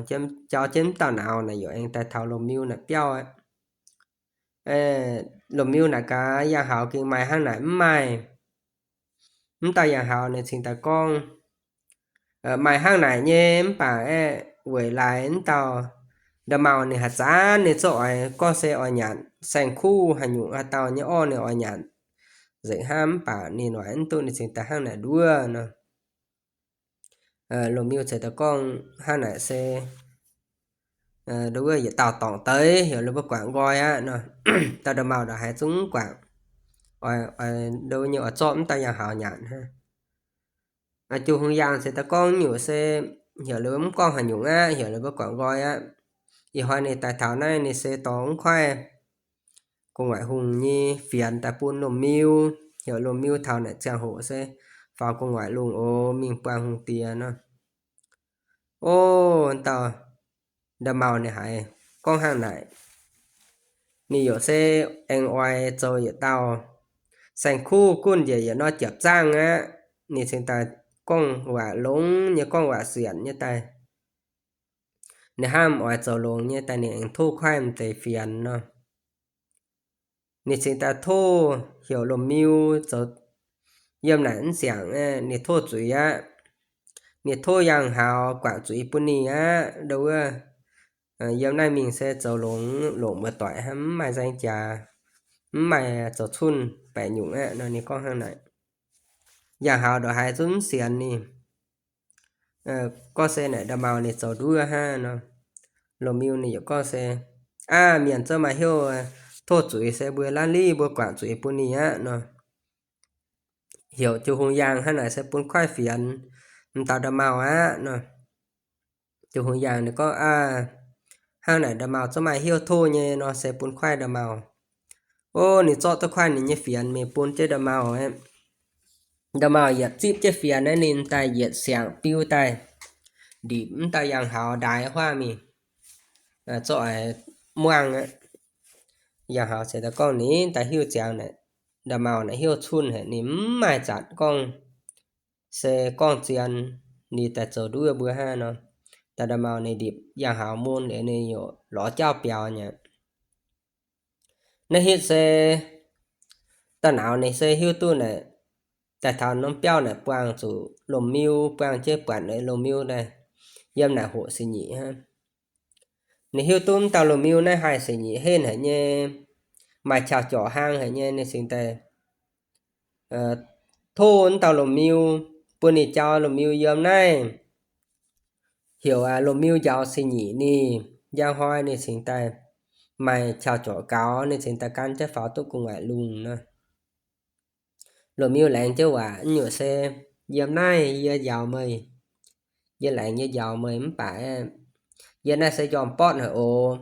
jauv jienv mv dauh nauz naaic yaac aengx daaih taux lomh miu naaic biauv aqv. Lomh miu naaic gaax, yangh hauz gengh maaih hnangv naaic mv maaih? Mv dauh yangh hauz ninh cingx daaih gorngv, maaih hnangv naaic nyei mv baac aeqv, weic laaix mv dauh nda'maauh ninh haaix zanc ninh zungv oix gorngv se oix nyanc saeng-kuv haaix nyungc haaix dauh nyei orv ninh oix nyanc nzengc hnangv, mv baac ninh noic mv duqv ninh cingx daaih hnangv naaic nduov nor. Lomh miu ceix daaih gorngv hnangv naaic se nduov yietc dauh dorngc deix heuc ninh mbuo guangc nqoi aqv nor. Dauh nda'maauh ndongc haaix zungv mv guangc, nduov nyei oix zorqv mv dauh yangh hauz nyanc hnangv. Jiu-hungh yaangh ceix daaih gorngv nyungc se heuc ninh mbuo mv gorngv haaix nyungc aqv, heuc ninh mbuo guangc nqoi aqv. Ih hnoi ninh daaih taux naaiv ninh se dorh mv kuaaiv gu'nguaaic hungh nyei fienx daaih bun lomh miu, heuc lomh miu taux naaic ziangh hoc se faaux gu'nguaaic lungh oc, mingh buangh hungh diex nor. O, dauh nda'maauh ninh haiz gorngv hnangv naaic, ninh yaac se aengx oix zoux yietc dauh saeng-kuv gunv njiec yietc norm jiepc zaangv aqv. Ninh cingx daaih gorngv waac longx nyei, gorngv waac sienc nyei daaih. Ninh hnamv oix zoux longx nyei daaih ninh aengx tov kuaaiv m'deix fienx nor. Ninh cingx daaih tov heuc lomh miu zoux yiem naaic mv ziangc, ninh tov zuiz aqv. Ninh tov yangh hauz guangc zuiz bun ninh aqv. Nduov wuov, yiem naaiv mingh se zoux longx, longc muoz-doic hnangv, mv maaih nzaeng jaax, mv maaih zoux cunh baeqc nyungc aqv nor. Ninh gorngv hnangv naaic. Yangh hauz ndongc haaix zungv mv sienx ninh. Gorngv se naaic nda'maauh ninh zoux nduov hnangv nor. Lomh miu ninh yaac gorngv se, aav, mienh zungv maaih hnyouv tov zuiz se mbuo laav liv mbuo guangc zuiz bun ninh aqv nor. Heuc jiu-hungh yaangh hnangv naaic se bun kuaaiv fienx m'dauh nda'maauh aqv nor. Jiu-hungh yaangh ninh gorngv, aav, hnangv naaic nda'maauh zungv maaih hnyouv tov nyei nor se bun kuaaiv nda'maauh. O, ninh zorqv duqv kuaaiv ninh nyei fienx mingh bun jienv nda'maauh aqv. Nda'maauh yietc zipv jienv fienx naaiv ninh daaih yietc siangx biu daaih ndipc mv dauh yangh hauz ndaix huaav mingh, zorqv muangh aqv. Yangh hauz ceix daaih gorngv ninh daaih hiuv ziangx naaic, nda'maauh naaic hnyouv cunh haic, ninh mv maaih zanc gorngv se gorngv zien ninh daaih zoux nduov mbuo hnangv nor. Daaih nda'maauh ninh ndipc yangh hauz mun liuz ninh yaac lorz jauv biaux nyei. Naaiv hitv se da'nauz ninh se hiuv duqv naaic, daaih taux norm biauv naaic buangh zuqc lomh miu, buangh jienv buatc naaic lomh miu daaih yiem naaic hoqc se nyic hnangv. Ninh hiuv duqv mv dauh lomh miu naaiv haih se nyic henv haic nyei, maaih qauh jorc hlang haic nyei, ninh cingx daaih tov mv dauh lomh miu bun ninh jauv lomh miu yiem naaiv, heuc lomh miu njaaux se nyic ninh. Njang hnoi ninh cingx daaih maaih qauh jorc gaux, ninh cingx daaih gan jienv faaux duqv gu'nguaaic lungh nor. Lomh miu laengz jienv waac, nyungc se, yiem naaiv yie njaaux meih, yie laengz yie njaaux meih mv baac yie naaiv se njormh bortv haic oc.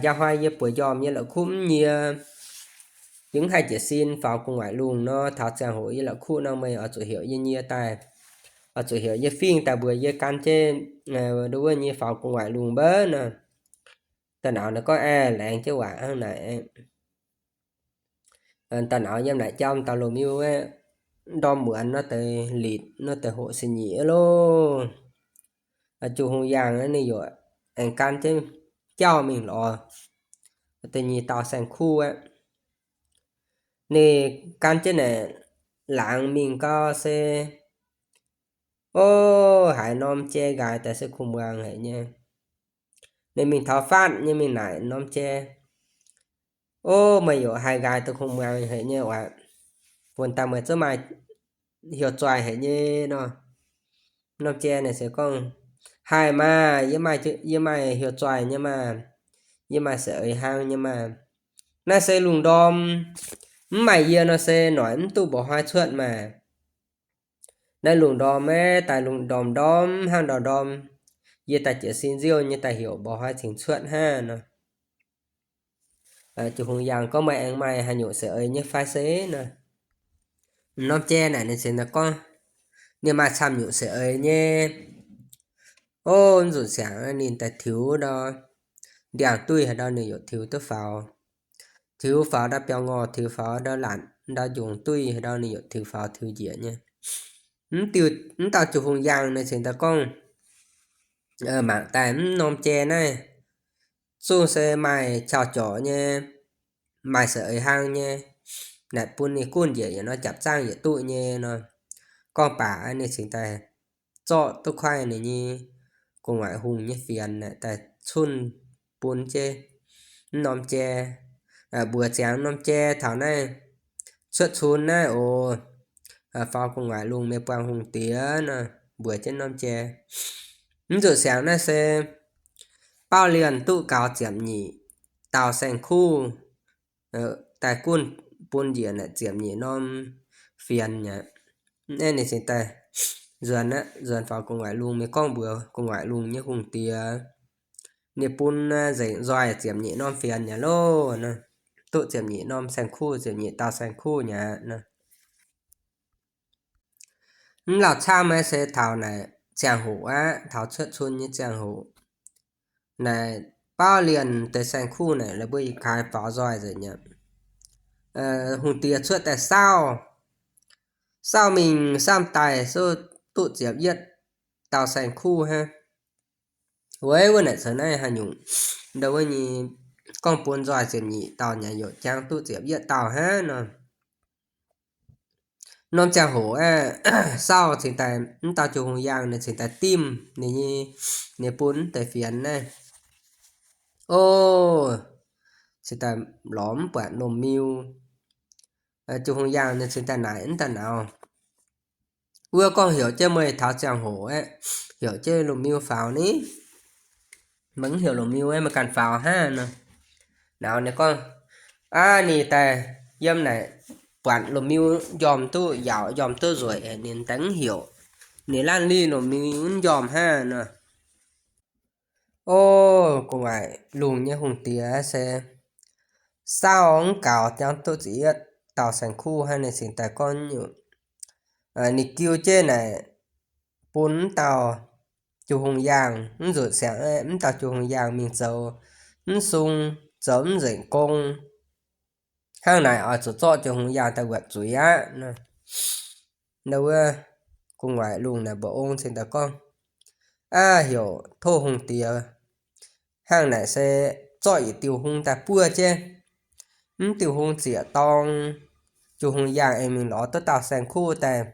Njang hnoi yie bueix njormh yie la'kuqv mv nyie, yie mv haih jiez sin faaux gu'nguaaic lungh nor, taux ziangh hoc yie la'kuqv nor meih oix zuqc heuc yie nyie daaih, oix zuqc heuc yie fingx daaih mbuox yie gan jienv nduov wuov nyei faaux gu'nguaaic lungh mbouv nor. Da'nauz naaic gorngv, aeqv, laengz jienv waac hnangv naaic. Da'nauz yiem naaic jauv dauh loz-miu aeqv, ndorm muonz nor deix litc nor deix hoqc se nyeic loh. Juqc hungh yaangh ninh yaac aengx gan jienv jauv mingh lorz deix nyei dauh saeng-kuv aqv. Ninh gan jienv naaic laangz mingh gau se, o, haiz norm jai nqaaix daaih se kungx muangx haic nyei. Ninh mingh taux faatv nyei mingh naaic norm jai, o, meih yaac haih nqaaix duqv kungx muangx haic nyei oc. Bun daaih meih zungv maaih hiuv zoih haic nyei nor. Norm jai naaic se gorngv, haih maah, yie maaih hiuv zoih nyei maah. Yie maaih seix eix hlang nyei maah. Naaiv se lungh ndorm, mv maaih yie nor se noic mv duqv mba'hnoi cuotv maah. Naaiv lungh ndorm aeqv, daaih lungh ndorm ndorm hnangv ndorm ndorm, yie daaih jiez sin nziouv nyei daaih heuc mba'hnoi cingx cuotv hnangv nor. Juqc hungh yaangh gorngv, meih aengx maaih haaix nyungc seix eix nyei fai se nor. Norm jai naaic ninh cingx daaih gorngv, ninh maaih camv nyungc seix eix nyei. O, nzunc siangx ninh daaih tiux ndau ndiangx-duih haaix ndau ninh yaac tiux duqv faaux. Tiux faaux ndau biauv-ngorh, tiux faaux ndau laatc ndau njongc duih haaix ndau ninh yaac tiux faaux tiux njiec nyei. Mv dauh juqc hungh yaangh ninh cingx daaih gorngv, mangc daaih mv norm jai naaiv zungv se maaih qauv-jorc nyei, maaih seix eix hlang nyei, naaic bun ninh gunv njiec yietc nor japc zaangv yietc duqv nyei nor. Gorngv baac ninh cingx daaih zorqv duqv kuaaiv ninh nyei gu'nguaaic hungh nyei fienx naaic daaih cunh bun jienv mv norm jai, mbuox ziangx norm jai taux naaiv cuotv cun naaiv oc, faaux gu'nguaaic lungh mienh buangh hungh diex nor, mbuox jienv norm jai. Mv zuqc siangx naaiv se Baauv Lienh duqv gaux ziepc nyeic dauh saeng-kuv daaih gunv bun njiec naaic ziepc nyeic norm fienx aqv. Naaiv ninh cingx daaih nzuonx, nzuonx faaux gu'nguaaic lungh mienh gorngv mbuox gu'nguaaic lungh nyei hungh diex, ninh bun nzengc nzoih ziepc nyeic norm fienx aqv loh. Duqv ziepc nyeic norm saeng-kuv, ziepc nyeic dauh saeng-kuv aqv. Mv lauh camv naaiv se taux naaic ziangh hoc aqv, taux cuotv cun nyei ziangh hoc. Naaic Baauv Lienh deix saeng-kuv naaic la'buo yietc kaaix faaux nzoih nzengc aqv. Hungh diex cuotv daaih saauv, saauv mingh saauv daaih se duqv ziepc yietv dauh saeng-kuv hnangv. Weic wuov naaic caux naaiv haaix nyungc, ndau wuov nyei gorngv bun nzoih ziepc nyeic dauh nyei yaac jangx duqv ziepc yietv dauh hnangv nor. Norm ziangh hoc aeqv, saauv cingx daaih mv dauh juqc hungh yaangh ninh cingx daaih dimv ninh nyei, ninh bun mv deix fienx naaiv. O, cingx daaih lorz mv buatc lomh miu. Juqc hungh yaangh ninh cingx daaih naaic mv daaih nauz, wuov gorngv heuc jienv meih taux ziangh hoc aeqv, heuc jienv lomh miu faaux ni? Meih mv heuc lomh miu aeqv, meih ganh faaux hnangv nor. Nauz ninh gorngv, aav, ninh daaih yiem naaic buatc lomh miu njormh duqv yaauc, njormh duqv nzueic, ninh daaih mv heuc. Ninh laanh lih lomh miu mv njormh hnangv nor. O, gu'nguaaic lungh nyei hungh diex se saauv mv gaux jangx duqv ziepc yietv dauh saeng-kuv hnangv, ninh cingx daaih gorngv nyungc, ninh jiu jienv naaic bun mv dauh juqc hungh yaangh, mv nzunc siangx mv dauh juqc hungh yaangh mingh zoux mv sung, zoux mv nzengc gong. Hnangv naaic oix zuqc zorqv juqc hungh yaangh daaih wuotc zuiz aqv. Ndau wuov gu'nguaaic lungh naaic mba'ong cingx daaih gorngv, aav, heuc tov hungh diex hnangv naaic se zorqv yietc diuh hung daaih buov jienv. Mv diuh hung ziec dorng, juqc hungh yaangh aengx mingh lorz duqv dauh saeng-kuv daaih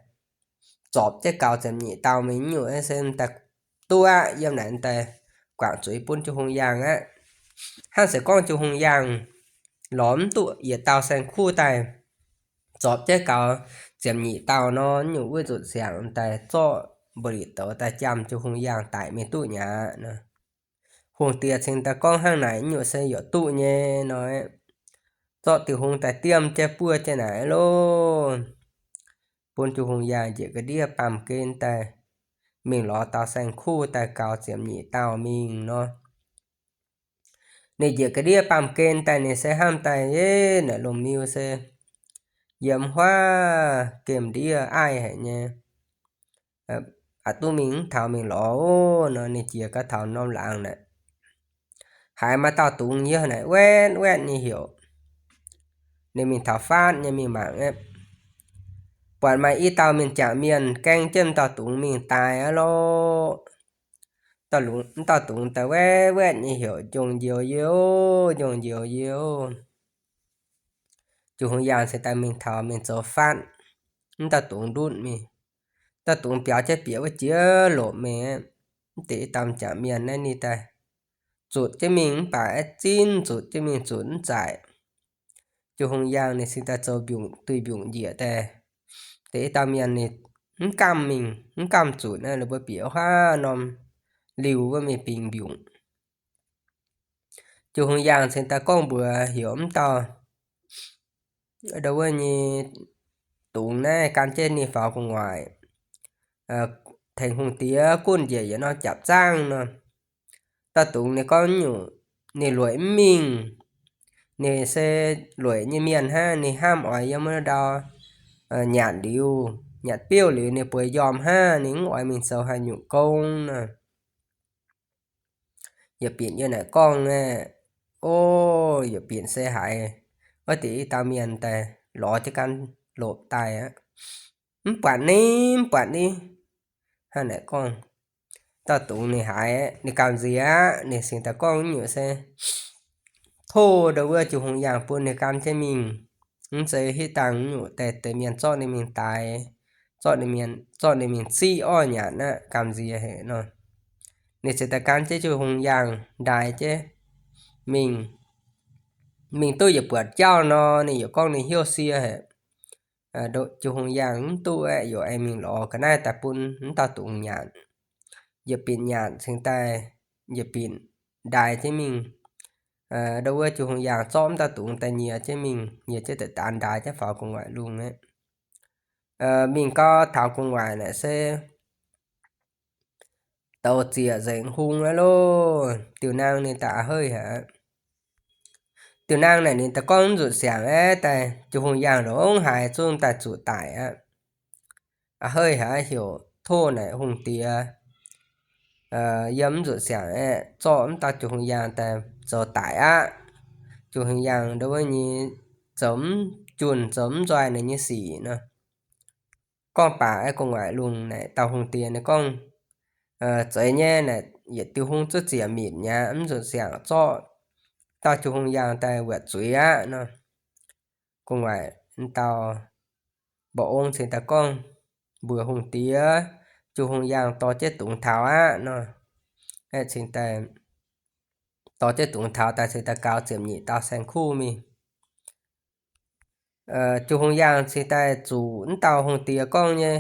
zorpc jienv gaux ziepc nyeic dauh mingh nyungc se daaih duqv aqv. Yiem naaic daaih guangc zuiz bun juqc hungh yaangh aqv. Hnangv se gorngv juqc hungh yaangh lorz mv duqv yietc dauh saeng-kuv daaih zorpc jienv gaux ziepc nyeic dauh nor, nyungc wuov nzunc siangx daaih zorqv mba'litc douz daaih jaam juqc hungh yaangh daic mingh duqv nyei aqv. Hungh diex cingx daaih gorngv hnangv naaic nyungc se yaac duqv nyei nor, zorqv diuh hung daaih diemv jienv buov jienv naaic loh, bun juqc hungh yaangh njiec ga'ndiev baamh gen daaih mingh lorz dauh saeng-kuv daaih gaux ziepc nyeic dauh mingh nor. Ninh njiec ga'ndiev baamh gen daaih ninh se hnamv daaih, yie naaic lomh miu se yiem huaav gemh ndiev aiv haic nyei, aqc duqv mingh mv taux mingh lorz nor, ninh jiex gau taux norm laangz naaic, haiz maaih dauh dungz yie naaic wetv wetv nyei heuc. ninh mingh taux faatv nyei mingh mangc aeqv, buatc maaih i dauh mienh jangc mienh gaeng jienv m'dauh dungz mingh daaih aqv lorqc. M'dauh dungz daaih wetv wetv nyei heuc, Njongh Njoux yie oc, Njongh Njoux yie oc. Jiu-Hungh yaangh cingx daaih mingh taux mingh zoux faatv, m'dauh dungz ndutv mingh. M'dauh dungz biaux jienv bieqc wuov jiex lomc mingh, mv deix i dauh jangc mienh naaiv ninh daaih zutc jienv mingh mv baac aeqv, zinh zutc jienv mingh zutc mv zaaic. Jiu-Hungh yaangh ninh cingx daaih zoux mbiungc duih mbiungc njiec daaih. Deix i dauh mienh ninh mv gamh mingh, mv gamh zutc naaiv, ninh mbuo bieqc wuov haav norm liuh wuov mingh bingx mbiungc. Jiu-Hungh yaangh cingx daaih gorngv mbuox heuc m'dauh ndo wuov nyei dungz naaiv gan jienv ninh faaux gu'nguaaic, tengx hungh diex gunv njiec yietc norm jaapc zaangv nor. Dauh dungz ninh gorngv nyungc, ninh lueic mv mingh. Ninh se lueic nyei mienh hnangv, ninh hnamv oix yiem wuov ndau nyanc liuz, nyanc biouv liuz ninh bueix njormh hnangv, ninh mv oix mingh zoux haaix nyungc gong nor. Yietc binc yie naaic gorngv aeqv, o, yietc binc se haiz wuov deix i dauh mienh daaih lorz jienv gan lopc daaih aqv. Mv buatc ni, mv buatc ni. Hnangv naaic gorngv, dauh dungz ninh haiz, ninh gamh nziex aqv. Ninh cingx daaih gorngv nyungc se tov ndo wuov Jiu-Hungh yaangh bun ninh gan jienv mingh. Mv zeiz hitv dangh nyungc deix deix mienh zorqv ninh mingh daix, zorqv ninh mingh, zorqv ninh mingh ziqv orv nyanc aqv, gamh nziex haic nor. Ninh cingx daaih gan jienv Jiu-Hungh yaangh ndaix jienv mingh. Mingh duqv yietc buatc jauv nor, ninh yaac gorngv ninh hnyouv sie haic. Jiu-Hungh yaangh mv duqv aeqv, yaac aengx mingh lorz ga'naaiv daaih bun m'dauh dungz nyanc. Yietc binc nyanc cingx daaih, yietc binc ndaix jienv mingh. Ndo wuov Jiu-Hungh yaangh zorqv m'dauh dungz daaih nyiex jienv mingh, nyiex jienv daaih daan ndaix jienv faaux gu'nguaaic lungh aqv. Mingh gau taux gu'nguaaic naaic se douz ziec nzengc hung aqv loh. Diuh naang ninh daaih a'heiv haic. Diuh naang naaic ninh daaih gorngv mv nzunc siangx aeqv, daaih Jiu-Hungh yaangh longc haaix zungv daaih zuqc daic aqv. A'heiv haic aqv, heuc tov naaic hungh diex yiem mv nzunc siangx aeqv, zorqv m'dauh Jiu-Hungh yaangh daaih zoux daic aqv. Jiu-Hungh yaangh ndo wuov nyei zoux mv junc, zoux mv nzoih ninh nyei sic nor. Gorngv baac aeqv, gu'nguaaic lungh naaic dauh hungh diex ninh gorngv, zeiz nyei naaic, yietc diuh hung zuov ziec minc mi'aqv, mv nzunc siangx zorqv dauh Jiu-Hungh yaangh daaih wuotc zuiz aqv nor. Gu'nguaaic dauh mba'ong cingx daaih gorngv mbuox hungh diex, Jiu-Hungh yaangh dorh jienv dungz taux aqv nor. Aeqv, cingx daaih dorh jienv dungz taux daaih cingx daaih gaux ziepc nyeic dauh saeng-kuv mingh. Jiu-Hungh yaangh cingx daaih zuqc m'dauh hungh diex gorngv nyei,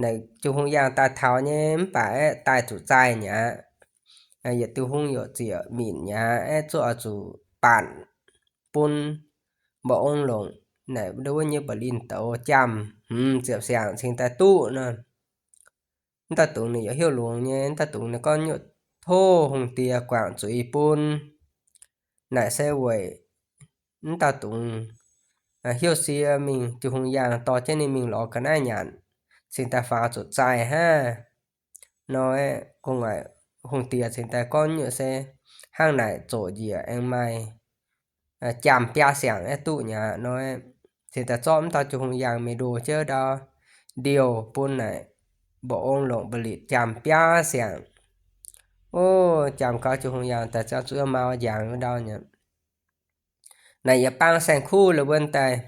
naaic Jiu-Hungh yaangh daaih taux nyei mv baac aeqv, daaih zuqc zaih mi'aqv. Yietc diuh hung yaac ziec minc mi'aqv, aeqv, zuqc oix zuqc baatc bun mba'ong longc naaic ndo wuov nyei mba'lin douz jaamh hmz ziepc siangx cingx daaih duqv nor. M'dauh dungz ninh yaac hnyouv longx nyei, m'dauh dungz ninh gorngv nyuoqc tov hungh diex guangc zuiz bun. Naaic se weic m'dauh dungz hnyouv sie mingh, Jiu-Hungh yaangh dorh jienv ninh mingh lorz ga'naaiv nyanc, cingx daaih faaux zuqc zaih hnangv nor. Gu'nguaaic hungh diex cingx daaih gorngv nyuoqc se hnangv naaic zoqc njiec aengx maaih jaamh biaa siangx aeqv duqv mi'aqv nor. Cingx daaih zorqv m'dauh Jiu-Hungh yaangh mingh ndoh jienv ndau ndiouh bun naaic mba'ong longc mba'litc jaamh biaa siangx. O, jaamh gaux Jiu-Hungh yaangh daaih ziangh zuqc mau njangx ndau mi'aqv. Naaic yietc bang saeng-kuv la'buonc daaih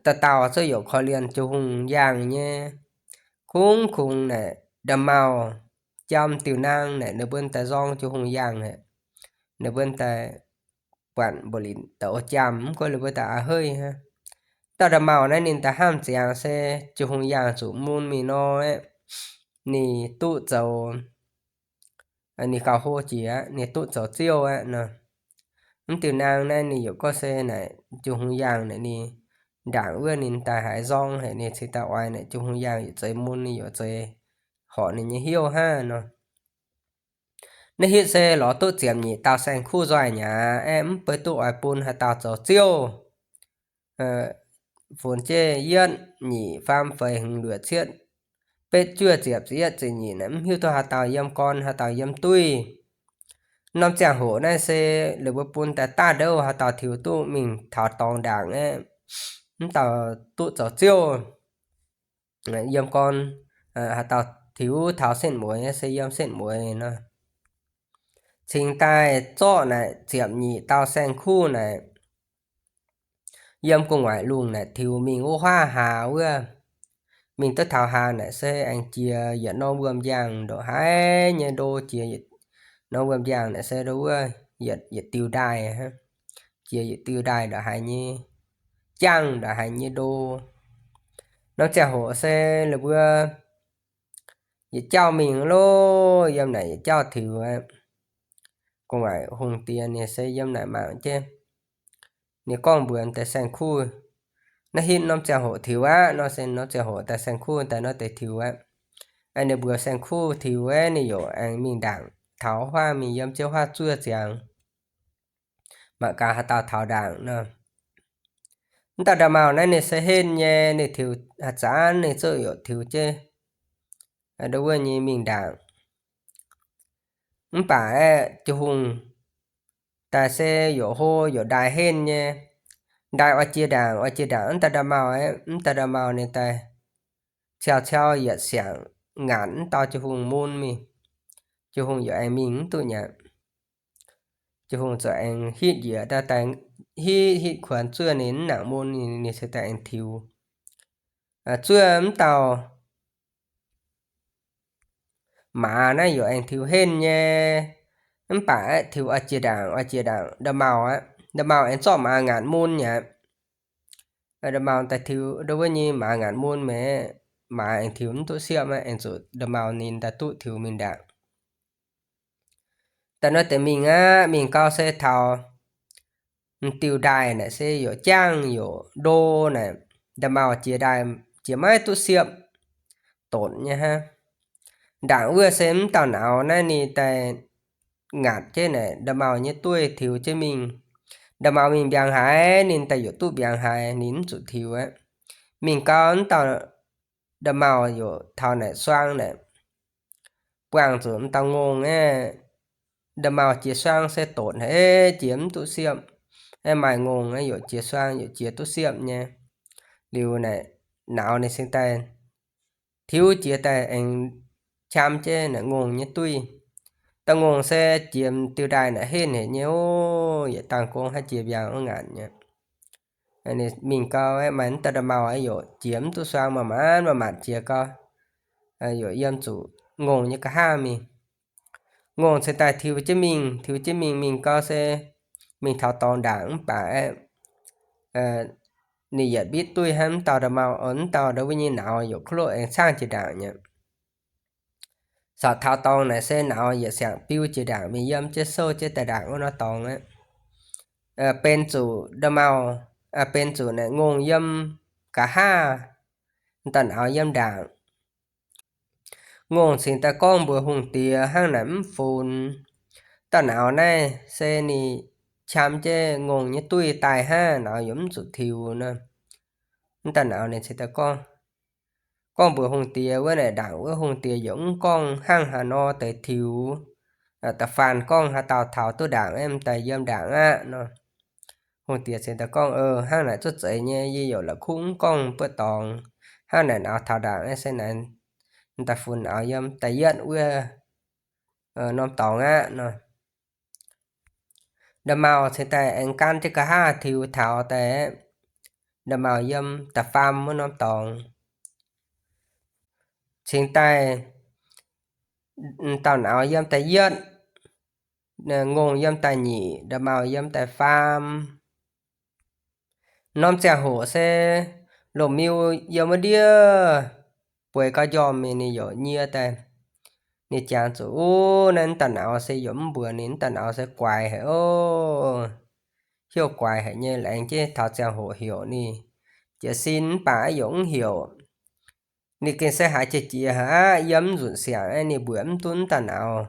dauh dauh zungv yaac korv-lienh Jiu-Hungh yaangh nyei. Kungx kungx naaic nda'maauh jam diuh naang naaic ninh mbuo daaih nzorng Jiu-Hungh yaangh haic. Ninh mbuo daaih buatc mba'litc douz jaamh mv gunv ninh mbuo daaih a'heiv hnangv. Dauh nda'maauh naaiv ninh daaih hnamv ziangx se Jiu-Hungh yaangh zuqc mun mingh nor aeqv, ninh duqv zoux, ninh gauh hlo jiex aqv, ninh duqv zoux ziouv aqv nor. Mv diuh naang naaiv ninh yaac gorngv se naaic Jiu-Hungh yaangh naaic ninh ndaangc wuov ninh daaih haiz nzorng haic, ninh cingx daaih oix naaic Jiu-Hungh yaangh yietc zeix mun ninh yaac zeix horpc ninh nyei hnyouv hnangv nor. Naaiv hitv se lorz duqv ziepc nyeic dauh saeng-kuv nzoih mi'aqv, aeqv, mv baac duqv oix bun haaix dauh zoux ziouv. Funx jienv yietv, nyic, faam, feix, hmz, luoqc, cietv, betv, juov, ziepc, ziepc yietv, ziepc nyeic naaic mv hiuv duqv haaix dauh yiem gorn, haaix dauh yiem duih. Norm ziangh hoc naaiv se lih mbuo bun daaih daaih ndouv haaix dauh tiux duqv mingh taux dorngx ndaangc aeqv, mv dauh duqv zoux ziouv. Yiem gorn haaix dauh tiux taux setv mueiz se yiem setv mueiz nor. Cingx daaih zorqv naaic ziepc nyeic dauh saeng-kuv naaic, yiem gu'nguaaic lungh naaic tiux mingh wuov huaav hlaax wuov. Mingh duqv taux hlaax naaic se aengx jiex yietc norm wuom-njang ndongc haaix nyei ndo, jiex norm wuom-njang naaic se ndo wuov yietc diuh ndaaih, jiex yietc diuh ndaaih ndongc haaix nyei jangv ndongc haaix nyei ndo. Norm ziangh hoc se lih mbuo yietc jauv mingh loh, yiem naaic yietc jauv tiux aqv. Gu'nguaaic hungh diex ninh se yiem naaic mangc jienv, ninh gorngv mbuox deix saeng-kuv, naaiv hitv norm ziangh hoc tiux aqv nor, se norm ziangh hoc daaih saeng-kuv daaih nor deix tiux aqv. Ninh mbuox saeng-kuv tiux aeqv, ninh yaac aengx mingh ndaangc taux huaav mingh yiem jienv huaav zuov ziangx, mangc gaax haaix dauh taux ndaangc nor. Mv dauh nda'maauh naaiv ninh se henv nyei, ninh tiux haaix zanc ninh zungv yaac tiux jienv ndo wuov nyei mingh ndaangc. Mv baac aeqv, Jung-Hungh daaih se yaac hlo yaac ndaaih henv nyei, ndaaih oix jiex ndaangc, oix jiex ndaangc mv dauh nda'maauh aeqv, mv dauh nda'maauh ninh daaih ciauv ciauv yietc siangx ngaatc mv dauh Jung-Hungh mun mingh. Jung-Hungh yaac aengx mingh mv duqv nyei. Jung-Hungh ziouc aengx hitv njiec daaih, hitv hitv kuonx zuov ninh mv nangc mun, ninh se daaih aengx tiux. Zuov mv dauh maaz naaiv yaac aengx tiux henv nyei, mv baac aeqv, tiux oix jiex ndaangc, oix jiex ndaangc nda'maauh aqv. Nda'maauh aengx zorqv maaz ngaatc mun nyei aqv. Nda'maauh daaih tiux ndo wuov nyei maaz ngaatc mun maiv, maaz aengx tiux mv duqv siepv aqv, aengx zuqc nda'maauh ninh daaih duqv tiux mingh ndaangc. Daaih nor deix mingh aqv, mingh gau se taux m'diuh ndaaih naaic se yaac jangv yaac ndo naaic, nda'maauh jiex ndaaih jiex maiv duqv siepv, dotc nyei hnangv. Ndaangc wuov se mv dauh nauz naaiv ninh daaih ngaatc jienv naaic nda'maauh nyei dueiv tiux jienv mingh. Nda'maauh mingh mbiaangc haaix ninh daaih yaac duqv mbiaangc haaix, ninh mv zuqc tiux aqv. Mingh gau mv dauh nda'maauh yaac taux naaic suang naaic, buangh zuqc m'dauh ngongh aeqv, nda'maauh jiex suang se dotc haic, jiex mv duqv siepv. Aeqv, maaih ngongh aeqv, yaac jiex suang yaac jiex duqv siepv nyei. Liuz naaic nauz ninh cingx daaih tiux jiex daaih aengx qam jienv naaic ngongh nyei dueiv. Dauh ngongh se jiex m'diuh ndaaih naaic henv haic nyei oc, yietc dangh gong hnangv jiex mbiaangc wuov ngaatc nyei. Ninh mingh gau aeqv, maaih mv dauh nda'maauh aeqv, yaac jiex mv duqv suang, maaih maanc maaih maanc jiex gau, yaac yiem zuqc ngongh nyei nqa'haav mingh. Ngongh cingx daaih tiux jienv mingh, tiux jienv mingh, mingh gau se mingh taux dorngx ndaangc mv baac aeqv, ninh yietc mbitv dueiv hnangv mv dauh nda'maauh, mv dauh nda'wuov nyei nauz yaac kuv loqv aengx caangv jiex ndaangc nyei. Corc taux dorngx naaic se nauz yietc siangx biu jiex ndaangc mingh yiem jienv souv jienv daaih ndaangc wuov norm dorngx aqv. Benx zuqc nda'maauh, benx zuqc naaic ngongh yiem nqa'haav, dauh nauz yiem ndaangc. Ngongh cingx daaih gorngv mbuox hungh diex hnangv naaic mv funx. Dauh nauz naaiv se ninh qam jienv ngongh nyei dueiv daaih hnangv, nauz yaac mv zuqc tiux nor. Mv dauh nauz ninh cingx daaih gorngv, gorngv mbuox hungh diex wuov naaic ndaangc wuov, hungh diex yaac mv gorngv hnangv haaix nor deix tiux. Da'faanh gorngv haaix dauh taux duqv ndaangc aeqv, m'daaih yiem ndaangc aqv nor. Hungh diex cingx daaih gorngv, hnangv naaic zuqc zeiz nyei, yie yaac la'kuqv mv gorngv buoqv dorngx. Hnangv naaic nauz taux ndaangc aeqv, se naaic m'daaih funx nauz yiem da'yietv wuov norm dorngx aqv nor. Nda'maauh cingx daaih aengx gaanv jienv nqa'haav tiux taux daaih aeqv, nda'maauh yiem da'faam wuov norm dorngx. Cingx daaih dauh nauz yiem da'yietv, ngongh yiem da'nyeic, nda'maauh yiem da'faam. Norm ziangh hoc se loz-miu yiem wuov ndiev bueix gau njormh mingh, ninh yaac nyie daaih. Ninh jangx zuqc, Uv, naaiv m'daaih nauz se yaac mv mbuox ninh, m'daaih nauz se guaix haic oc. Heuv guaix haic nyei, laengz jienv taux ziangh hoc heuc ninh jiez sin mv baac yaac mv heuc. Ninh gengh se haiz jiex jiex haic aqv, yiem mv nzunc siangx aeqv, ninh mbuoqc mv duqv m'daaih nauz.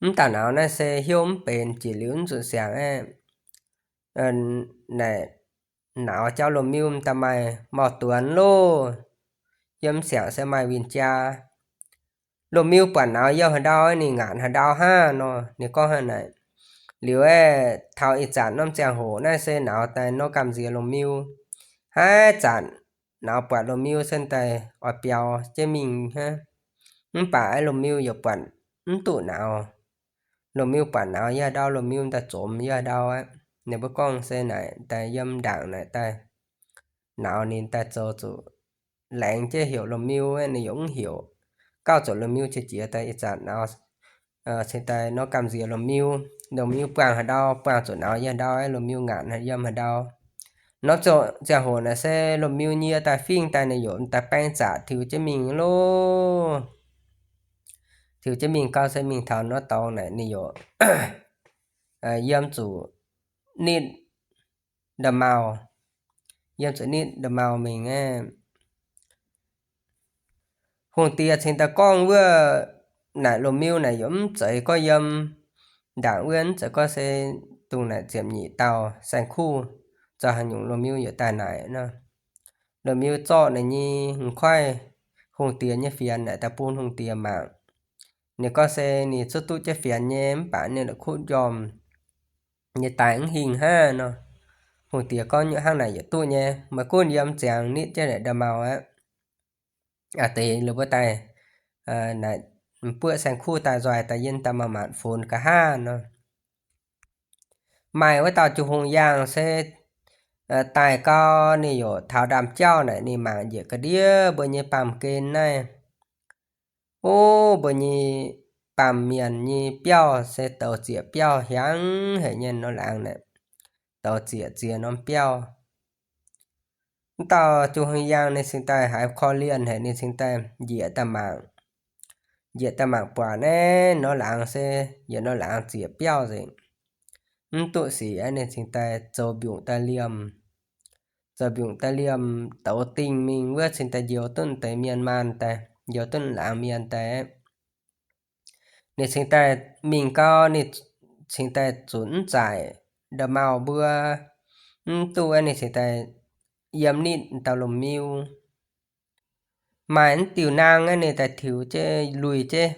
M'daaih nauz naaiv se hnyouv mv benx, jiex liuz mv nzunc siangx aeqv, naaic nauz jauv loz-miu m'daaih maaih mauh duonx loh. Yiem mv siangx se maaih win-jaa. Loz-miu buatc nauz yiem haaix ndau, ninh ngaatc haaix ndau hnangv nor. Ninh gorngv hnangv naaic. Liuz aeqv, taux ih zanc norm ziangh hoc naaiv se nauz daaih nor gamh nziex loz-miu. Haaix zanc nauz buatc loz-miu se daaih oix biaux jienv mingh hnangv. Mv baac aeqv, loz-miu yaac buatc mv duqv nauz. Loz-miu buatc nauz yiem haaix ndau, loz-miu daaih zomx yiem haaix ndau aqv. Ninh mbuo gorngv se naaic daaih yiem ndaangc naaic daaih nauz ninh daaih zoux zuqc laengz jienv heuc loz-miu, ninh yaac mv heuc. Gauh zuqc loz-miu qiex jiez daaih ih zanc nauz cingx daaih nor gamh nziex loz-miu. Loz-miu buangh haaix ndau, buangh zuqc nauz yiem haaix ndau, loz-miu ngaatc yiem haaix ndau. Norm ziangh hoc naaic se loz-miu nyie daaih fingx daaih ninh yaac daaih baeng zaqc tiux jienv mingh loh. Tiux jienv mingh gau se mingh taux norm dorngx naaic ninh yaac yiem zuqc nitv nda'maauh, yiem zuqc nitv nda'maauh mingh aqv. Hungh diex cingx daaih gorngv wuov naaic loz-miu naaic yaac mv zeiz gorngv yiem ndaangc wuov, mv zeiz gorngv se dongh naaic ziepc nyeic dauh saeng-kuv zoux haaix nyungc loz-miu yaac daaih naaic nor. Loz-miu zorqv ninh nyei m'koiv hungh diex nyei fienx naaic daaih bun hungh diex mangc. Ninh gorngv se ninh zuqc duqv jienv fienx nyei mv baac ninh la'kuqv njormh nyei daaih mv hingh hnangv nor. Hungh diex gorngv nyutc hnangv naaic yietc duqv nyei, meih gunv yiem ziangx nitv jienv naaic nda'maauh aqv. Aa, deix la'buo daaih naaic m'buoqv saeng-kuv daaih nzoih daaih yinh daaih maaih maanc funx nqa'haav nor. Maaih wuov dauh jiu-hungh yaangh se daaih gau, ninh yaac taux ndaamv-jauv naaic ninh mangc njiec ga'ndiev mbuo nyei baamh gen naaiv. O, mbuo nyei baamh mienh nyei biauv se douz zieqc biauv hiaangx haic nyei nor laangz naaic, douz zieqc ziex norm biauv. Wuov dauh jiu-hungh yaangh ninh cingx daaih haiz korv-lienh haic, ninh cingx daaih njiec daaih mangc. Njiec daaih mangc buatc naaiv nor laangz se yietc nor laangz zieqc biauv nzengc. Mv duqv sic aqv, ninh cingx daaih zoux mbiungc daaih liemh. Zoux mbiungc daaih liemh douz dingh mingh wuov cingx daaih njoux duqv deix mienh maanh daaih, njoux duqv laangz mienh daaih. Ninh cingx daaih mingh gau, ninh cingx daaih zunc mv zaaic nda'maauh mbuo, mv duqv aqv, ninh cingx daaih yiem nitv dauh lomh miu. Maaih mv diuh naang aqv, ninh daaih tiux jienv lui jienv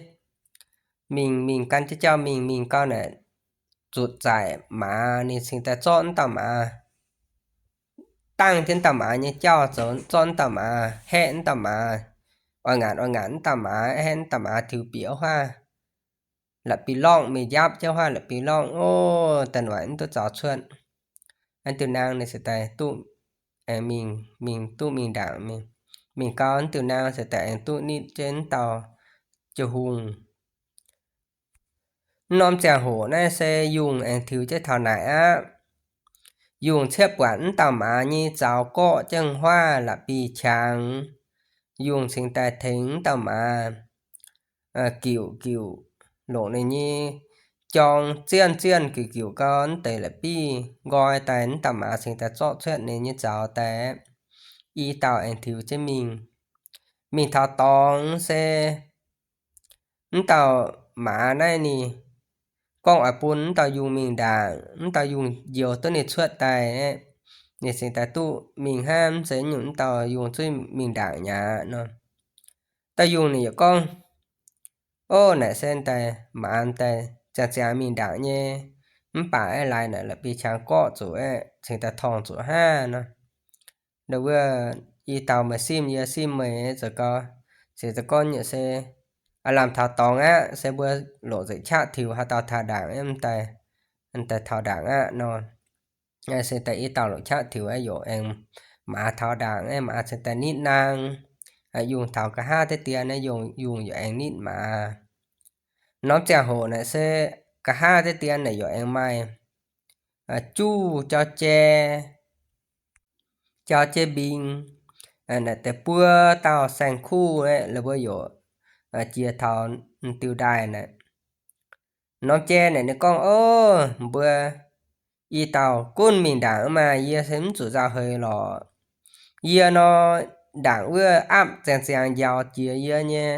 mingh, mingh gan jienv jauv mingh, mingh gau naaic zutc zaaic maaz, ninh cingx daaih zorqv mv dauh maaz, dangh jienv mv dauh maaz nyei jauv zoux, zorqv mv dauh maaz haeqv mv dauh maaz, oix ngaatc oix ngaatc mv dauh maaz, haeqv mv dauh maaz tiux bieqc wuov huaav la'bieiv-lorngh mingh, njapv jienv wuov huaav la'bieiv-lorngh. O, da'nyeic mv duqv zaux cuotv. Mv diuh naang ninh se daaih duqv aengx mingh, mingh duqv mingh ndaangc mingh. Mingh gau mv diuh naang se daaih aengx duqv nitv jienv mv dauh jiu-hungh. Mv norm ziangh hoc naaiv se yungh aengx tiux jienv taux naaic aqv. Yungh ciepv buatc mv dauh maaz nyei zaux gorqv jienv wuov huaav la'bieiv-qangx. Yungh cingx daaih tengx mv dauh maaz giuc giuc, longc ninh nyei jorng zienh zienh giuc giuc gau mv deix la'bieiv nqoi daaih, mv dauh maaz cingx daaih zorqv cuotv ninh nyei zaux daaih, i dauh aengx tiux jienv mingh. Mingh taux dorngx se mv dauh maaz naaiv ninh gorngv oix bun mv dauh yungh mingh ndaangc, mv dauh yungh njoux duqv ninh cuotv daaih, ninh cingx daaih duqv mingh hnangv, mv zeiz nyungc mv dauh yungh zuqc mingh ndaangc mi'aqv nor. Dauh yungh ninh yaac gorngv, o, naaic se daaih maaz daaih ziangh ziangx mingh ndaangc nyei, mv baac aeqv, laaix naaic la'bieiv-qangx gorqv zuqc aeqv, cingx daaih torngv zuqc hnangv nor. Wuov, i dauh meih simv yie, simv meih, zoux gau, se zoux gorngv nyei se aav lamh taux dorngx aqv, se mbuo longc nzengc qaqv tiux haaix dauh taux ndaangc, mv daaih, daaih taux ndaangc aqv nor. Se daaih i dauh longc qaqv tiux aqv, yungh aengx maaz taux ndaangc, maaz cingx daaih nitv naang. Yungh taux nqa'haav deix dien naaiv, yungh yaac aengx nitv maaz. Norm ziangh hoc naaic se nqa'haav deix dien naaic yaac aengx maaih juv jauv jai, jauv jai mbing, naaic deix buo dauh saeng-kuv aeqv, la'buo yaac jiex taux diuh ndaaih naaic. Norm jai naaic ninh gorngv, o, mbuo i dauh gunv mingh ndaangc maah, yie se mv zuqc nzauh heix lorqc. Yie nor, ndaangc wuov apv ziangx ziangx njaaux jiex yie nyei,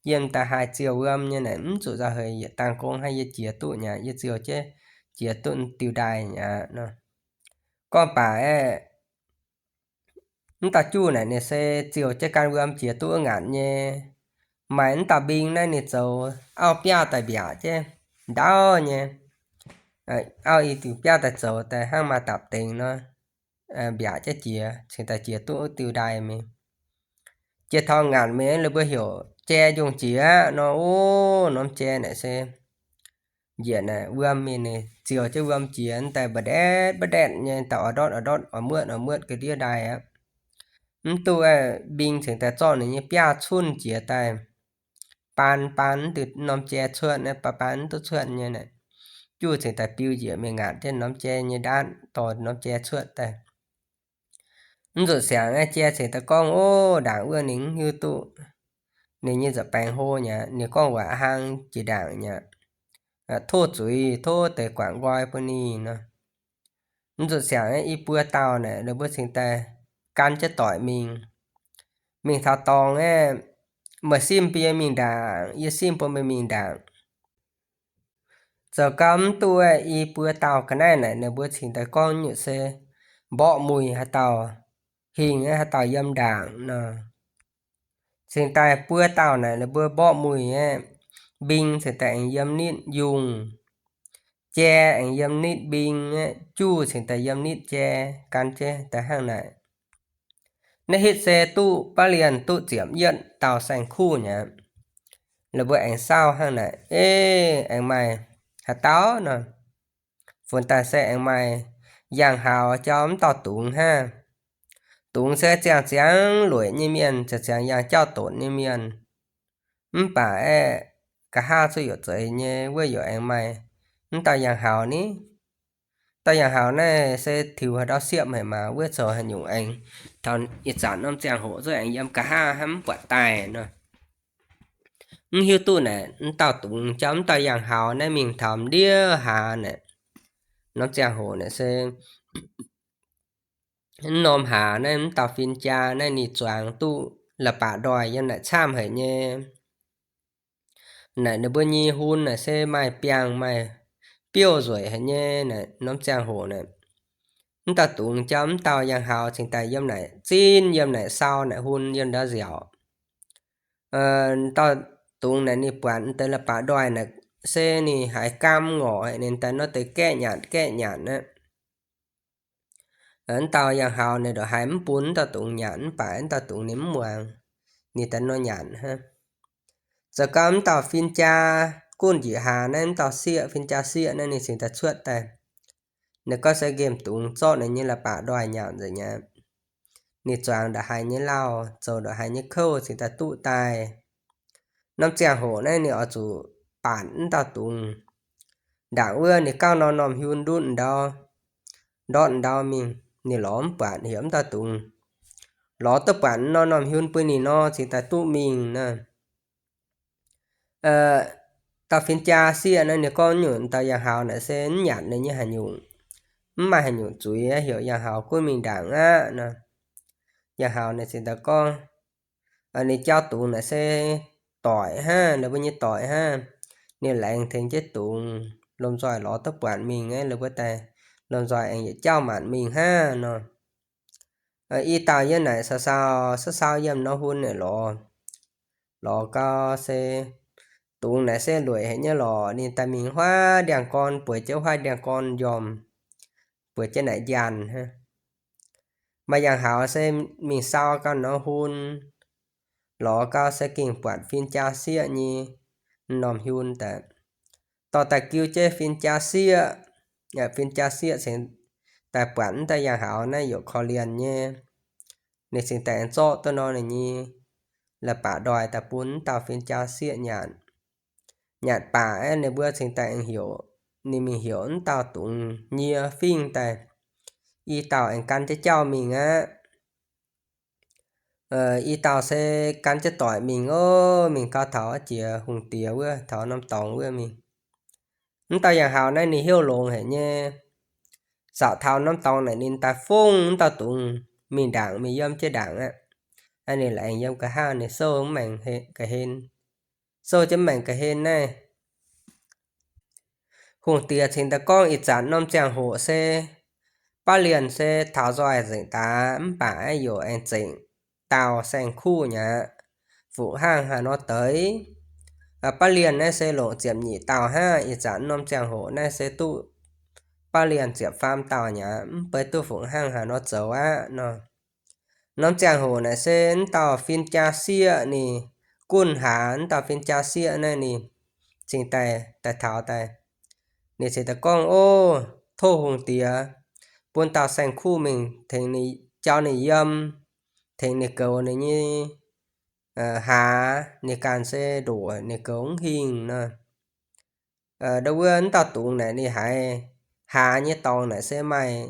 yiem daaih haih ziouh wuom nyei naaic, mv zuqc nzauh heix yietc dangh gong hnangv, yie jiex duqv mi'aqv, yie ziouh jienv jiex duqv diuh ndaaih mi'aqv nor. Gorngv baac aeqv, mv dauh juv naaic ninh se ziouh jienv gan wuom jiex duqv ngaanc nyei. Maaih mv dauh mbing naaiv ninh zoux auv biaav daaih mbiaauc jienv ndaauv nyei, auv i diuc biaav daaih zoux daaih hnangv maaih dapc dengx nor, mbiaauc jienv jiex cingx daaih jiex duqv wuov diuh ndaaih mingh. Jiex taux ngaanc mingh ninh mbuo heuc jai njongc jiex aqv nor, o, norm jai naaic se njiec naaic wuom mingh, ninh ziouc jienv wuom jiex daaih mba'ndaetv mba'ndaetv nyei daaih oix ndortv oix ndortv oix muotv oix muotv ga'ndiev ndaaih aqv. Mv duqv mbing cingx daaih zorqv ninh nyei biaav cunh jiex daaih baan baan mv duqv norm jai cuotv, baan baan mv duqv cuotv nyei naaic, juv cingx daaih biu njiec mingh ngaatc jienv norm jai nyei ndaatv dorh norm jai cuotv daaih. Mv zuqc siangx jai cingx daaih gorngv, o, ndaangc wuov ninh mv hiuv duqv ninh nyei nza'baengx hlo nyei, ninh gorngv waac hlang jiex ndaangc nyei, tov zuiz tov deix guangc nqoi bun ninh nor. Mv zuqc siangx i buo dauh naaic ninh mbuo cingx daaih gan jienv doic mingh. Mingh taux dorngx aeqv, meih simv bun yie mingh ndaangc, yie simv bun meih mingh ndaangc. Zoux gau mv duqv i buo dauh ga'naaiv naaic ninh mbuo cingx daaih gorngv nyutc se mborqv muic haaix dauh hingh haaix dauh yiem ndaangc nor. Cingx daaih buo dauh naaic ninh mbuo mborqv muic aeqv, mbing cingx daaih aengx yiem nitv yungh, jai aengx yiem nitv mbing aeqv, juv cingx daaih yiem nitv jai, gan jienv daaih hnangv naaic. Naaiv hitv se duqv baav lienh duqv ziepc yietv dauh saeng-kuv nyei. Ninh mbuo aengx saauv hnangv naaic, Ei, aengx maaih haaix dauh nor? Funx daaih se aengx maaih yangh hauz jauv mv dauh dungz hnangv. Dungz se ziangh ziangx lueic nyei mienh, ziangh ziangx yangh jauv-dotc nyei mienh. Mv baac aeqv, nqa'haav zuqc youc zeiz nyei wuov youc aengx maaih mv dauh yangh hauz ni. Dauh yangh hauz naaiv se tiux haaix ndau siepv haic maah, wuov zoux haaix nyungc aengx taux ih zanc norm ziangh hoc zuqc aengx yiem nqa'haav hnangv mv buatc daaih nor. Mv hiuv duqv naaic, mv dauh dungz jauv mv dauh yangh hauz naaiv mingh taux ndiev hlaax naaic, norm ziangh hoc naaic se mv norm hlaax naaiv mv dauh fin-jaa naaiv ninh zuangx duqv la'baac ndoih yiem naaic camv haic nyei. Naaic ninh mbuo nyei hun naaic se maaih biangh maaih biouv nzueic haic nyei naaic, norm ziangh hoc naaic. Mv dauh dungz jauv mv dauh yangh hauz cingx daaih yiem naaic zinh, yiem naaic sau naaic hun yiem ndau nziaauc. Dauh dungz naaic ninh buatc deix la'baac ndoih naaic se ninh haiz gaam ngorc haic, ninh daaih nor deix gaeqv nyanc gaeqv nyanc aqv. Mv dauh yangh hauz ninh ndongc haaix mv bun mv dauh dungz nyanc, mv baac mv dauh dungz ninh mv muangx, ninh daaih nor nyanc hnangv. Zoux gau mv dauh fin-jaa gunv njiec hlaax naaiv, mv dauh sieqv, fin-jaa sieqv naaiv ninh cingx daaih cuotv daaih. Ninh gorngv se nqemh dungz zorqv ninh nyei la'baac ndoih nyanc nzengc aqv. Ninh zuangx ndongc haaix nyei lauh, zoux ndongc haaix nyei kouv cingx daaih duqv daaih. Norm ziangh hoc naaiv ninh oix zuqc baanc mv dauh dungz. Ndaangc wuov ninh gauh norm-norm hiun ndutv ndau, ndortv ndau mingh, ninh lorz mv buatc heuc mv dauh dungz. Lorz duqv buatc norm-norm hiun bun ninh nor cingx daaih duqv mingh nor. Dauh fin-jaa sieqv naaiv ninh gorngv nyungc dauh yangh hauz naaic se mv nyanc ninh nyei haaix nyungc, mv maaih haaix nyungc zuiz heuc yangh hauz gunv mingh ndaangc aqv nor. Yangh hauz naaic cingx daaih gorngv, ninh jauv dungz naaic se doic hnangv, ninh mbuo nyei doic hnangv. Ninh laengz tengx jienv dungz, lomh nzoih lorz duqv buatc mingh aeqv, ninh mbuo daaih lomh nzoih aengx yietc jauv maanc mingh hnangv nor. I dauh yiem naaic sau sau, sau sau yiem norm hun naaic lorz. Lorz gau se dungz naaic se lueic haic nyei lorqc, ninh daaih mingh huaav ndiangx-gorn, bueix jienv huaav ndiangx-gorn njormh, bueix jienv naaic njaanh hnangv. Maaih yangh hauz se mingh sau gau norm hun, lorz gau se gengh buatc fin-jaa sieqv nyei norm hiun daaih. Dorh daaih giu jienv fin-jaa sieqv, fin-jaa sieqv cingx daaih buatc mv dauh yangh hauz naaiv youc korv-lienh nyei. Ninh cingx daaih aengx zorqv duqv nor ninh nyei la'baac ndoih daaih bun mv dauh fin-jaa sieqv nyanc. Nyanc baac aeqv, ninh mbuo cingx daaih aengx heuc, ninh mingh heuc mv dauh dungz nyie fingx daaih, i dauh aengx gan jienv jauv mingh aqv. I dauh se gan jienv doic mingh ov, mingh gau taux jiex hungh diex wuov, taux norm dorngx wuov mingh. Mv dauh yangh hauz naaiv ninh hnyouv longx haic nyei. Zaqc taux norm dorngx naaic ninh daaih fongv mv dauh dungz mingh ndaangc, mingh yiem jienv ndaangc aqv. Ninh laengz yiem nqa'haav ninh souv mv maengc ga'hlen, souv jienv mv maengc ga'hlen naaiv. Hungh diex cingx daaih gorngv ih zanc norm ziangh hoc se baav lienh se taux nzoih nzengc daaih, mv baac aeqv, youc aengx zengc dauh saeng-kuv nyei aqv. fungc hnangv haaix nor deix. Baav lienh naaiv se longc ziepc nyeic dauh hnangv. Ih zanc norm ziangh hoc naaiv se duqv baav lienh ziepc faam dauh nyei aqv. Mv bei duqv fungc hnangv haaix nor zoux aqv nor. Norm ziangh hoc naaic se mv dauh fin-jaa-sieqv ninh gunv hlaax. Mv dauh fin-jaa-sieqv naaiv ninh cingx daaih, daaih taux daaih, ninh cingx daaih gorngv, Ov, tov hungh diex bun dauh saeng-kuv mingh tengx ninh, jauv ninh yiem, tengx ninh goux ninh nyei hlaax. Ninh ganh se ndoqc, ninh goux mv hingh nor. Ndo wuov mv dauh dungz naaic ninh haiz hlaax nyei dorngx naaic se maaih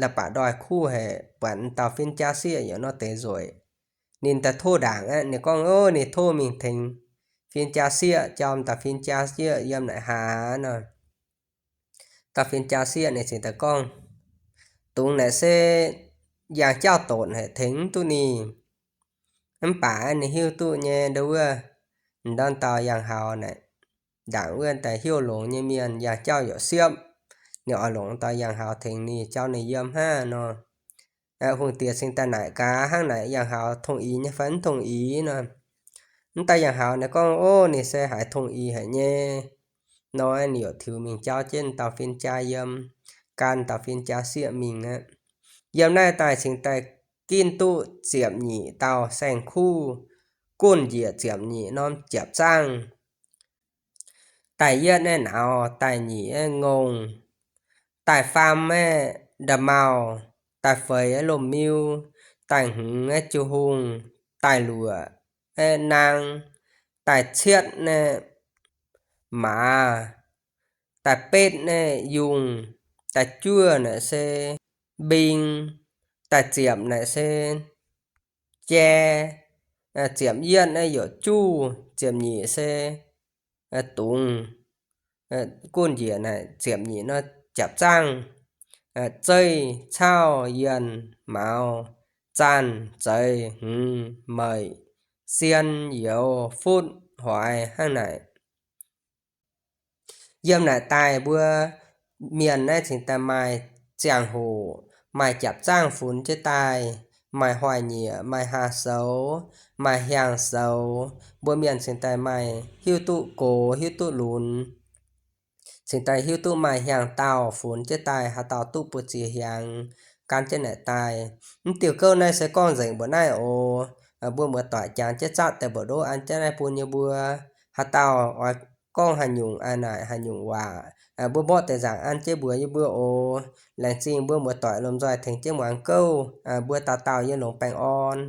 la'baac ndoih kuv haic, buatc dauh fin-jaa-sieqv yaac nor deix nzueic. Ninh daaih tov ndaangc aqv. Ninh gorngv, Ov, ninh tov mingh tengx fin-jaa-sieqv, jauv dauh fin-jaa-sieqv yiem naaic hlaax nor. Dauh fin-jaa-sieqv ninh cingx daaih gorngv, Dungz naaic se yangh jauv donx haic, tengx mv duqv ninh. Mv baac ninh hiuv duqv nyei, ndo wuov, ndorn dauh yangh haux naaic, ndaangc wuov daaih hnyouv longx nyei mienh yangh jauv yaac siepv, ninh oix longc dauh yangh haux tengx ninh, jauv ninh yiem hnangv nor. Hungh diex cingx daaih naaic gaax hnangv naaic yangh haux tong-ix nyei fai mv tong-ix nor. Mv dauh yangh haux naaic gorngv, Ov, ninh se haiz tong-ix haic nyei. Nor ninh yaac tiux mingh jauv jienv dauh fin-jaa yiem, gan dauh fin-jaa-sieqv mingh aqv. Yiem naaiv daaih cingx daaih ginv duqv ziepc nyeic dauh saeng-kuv, gunv njiec ziepc nyeic norm japc zaangv. Daaih yietv naaiv nauz, daaih nyic naaiv ngongh, daaih faam naaiv nda'maauh, daaih feix naaiv lomh miu, daaih hmz naaiv jiu hungh, daaih luoqc naaiv naang, daaih cietv naaiv maaz, daaih betv naaiv yungh, daaih juov naaic se mbing, daaih ziepc naaic se jai, ziepc yietv naaiv youc juv, ziepc nyeic se dungz, gunv njiec naaic ziepc nyeic nor japc zaangv, zeih, cauv, yienh, mauz, zaanh, zeix, hmz, meic, sien, youz, futv, hoix hnangv naaic. Yiem naaic daaih mbuo mienh naaiv cingx daaih maaih ziangh hoc, maaih japc zaangv funx jienv daaih, maaih hoic nyieqc, maaih haa soux, maaih hiaang soux, mbuo mienh cingx daaih maaih hiuv duqv gox hiuv duqv lunx, cingx daaih hiuv duqv maaih hiaang dauh funx jienv daaih, haaix dauh duqv buoz ziex hiaangx gan jienv naaic daaih. Mv diuh gouv naaiv se gorngv nzengc mbuoqc naaiv oc. Mbuo muoz-doic jangx jienv zatv daaih mbuoqc ndoqv an jienv naaiv bun yie mbuo. Haaix dauh oix gorngv haaix nyungc, aa, naaic haaix nyungc waac, mbuo mborqv deix nzaangc an jienv mbuox yie mbuo oc. Laengz zingh mbuo muoz-doic lomh nzoih tengx jienv muangx gouv. Mbuo dauh dauh yiem longx baengh orn.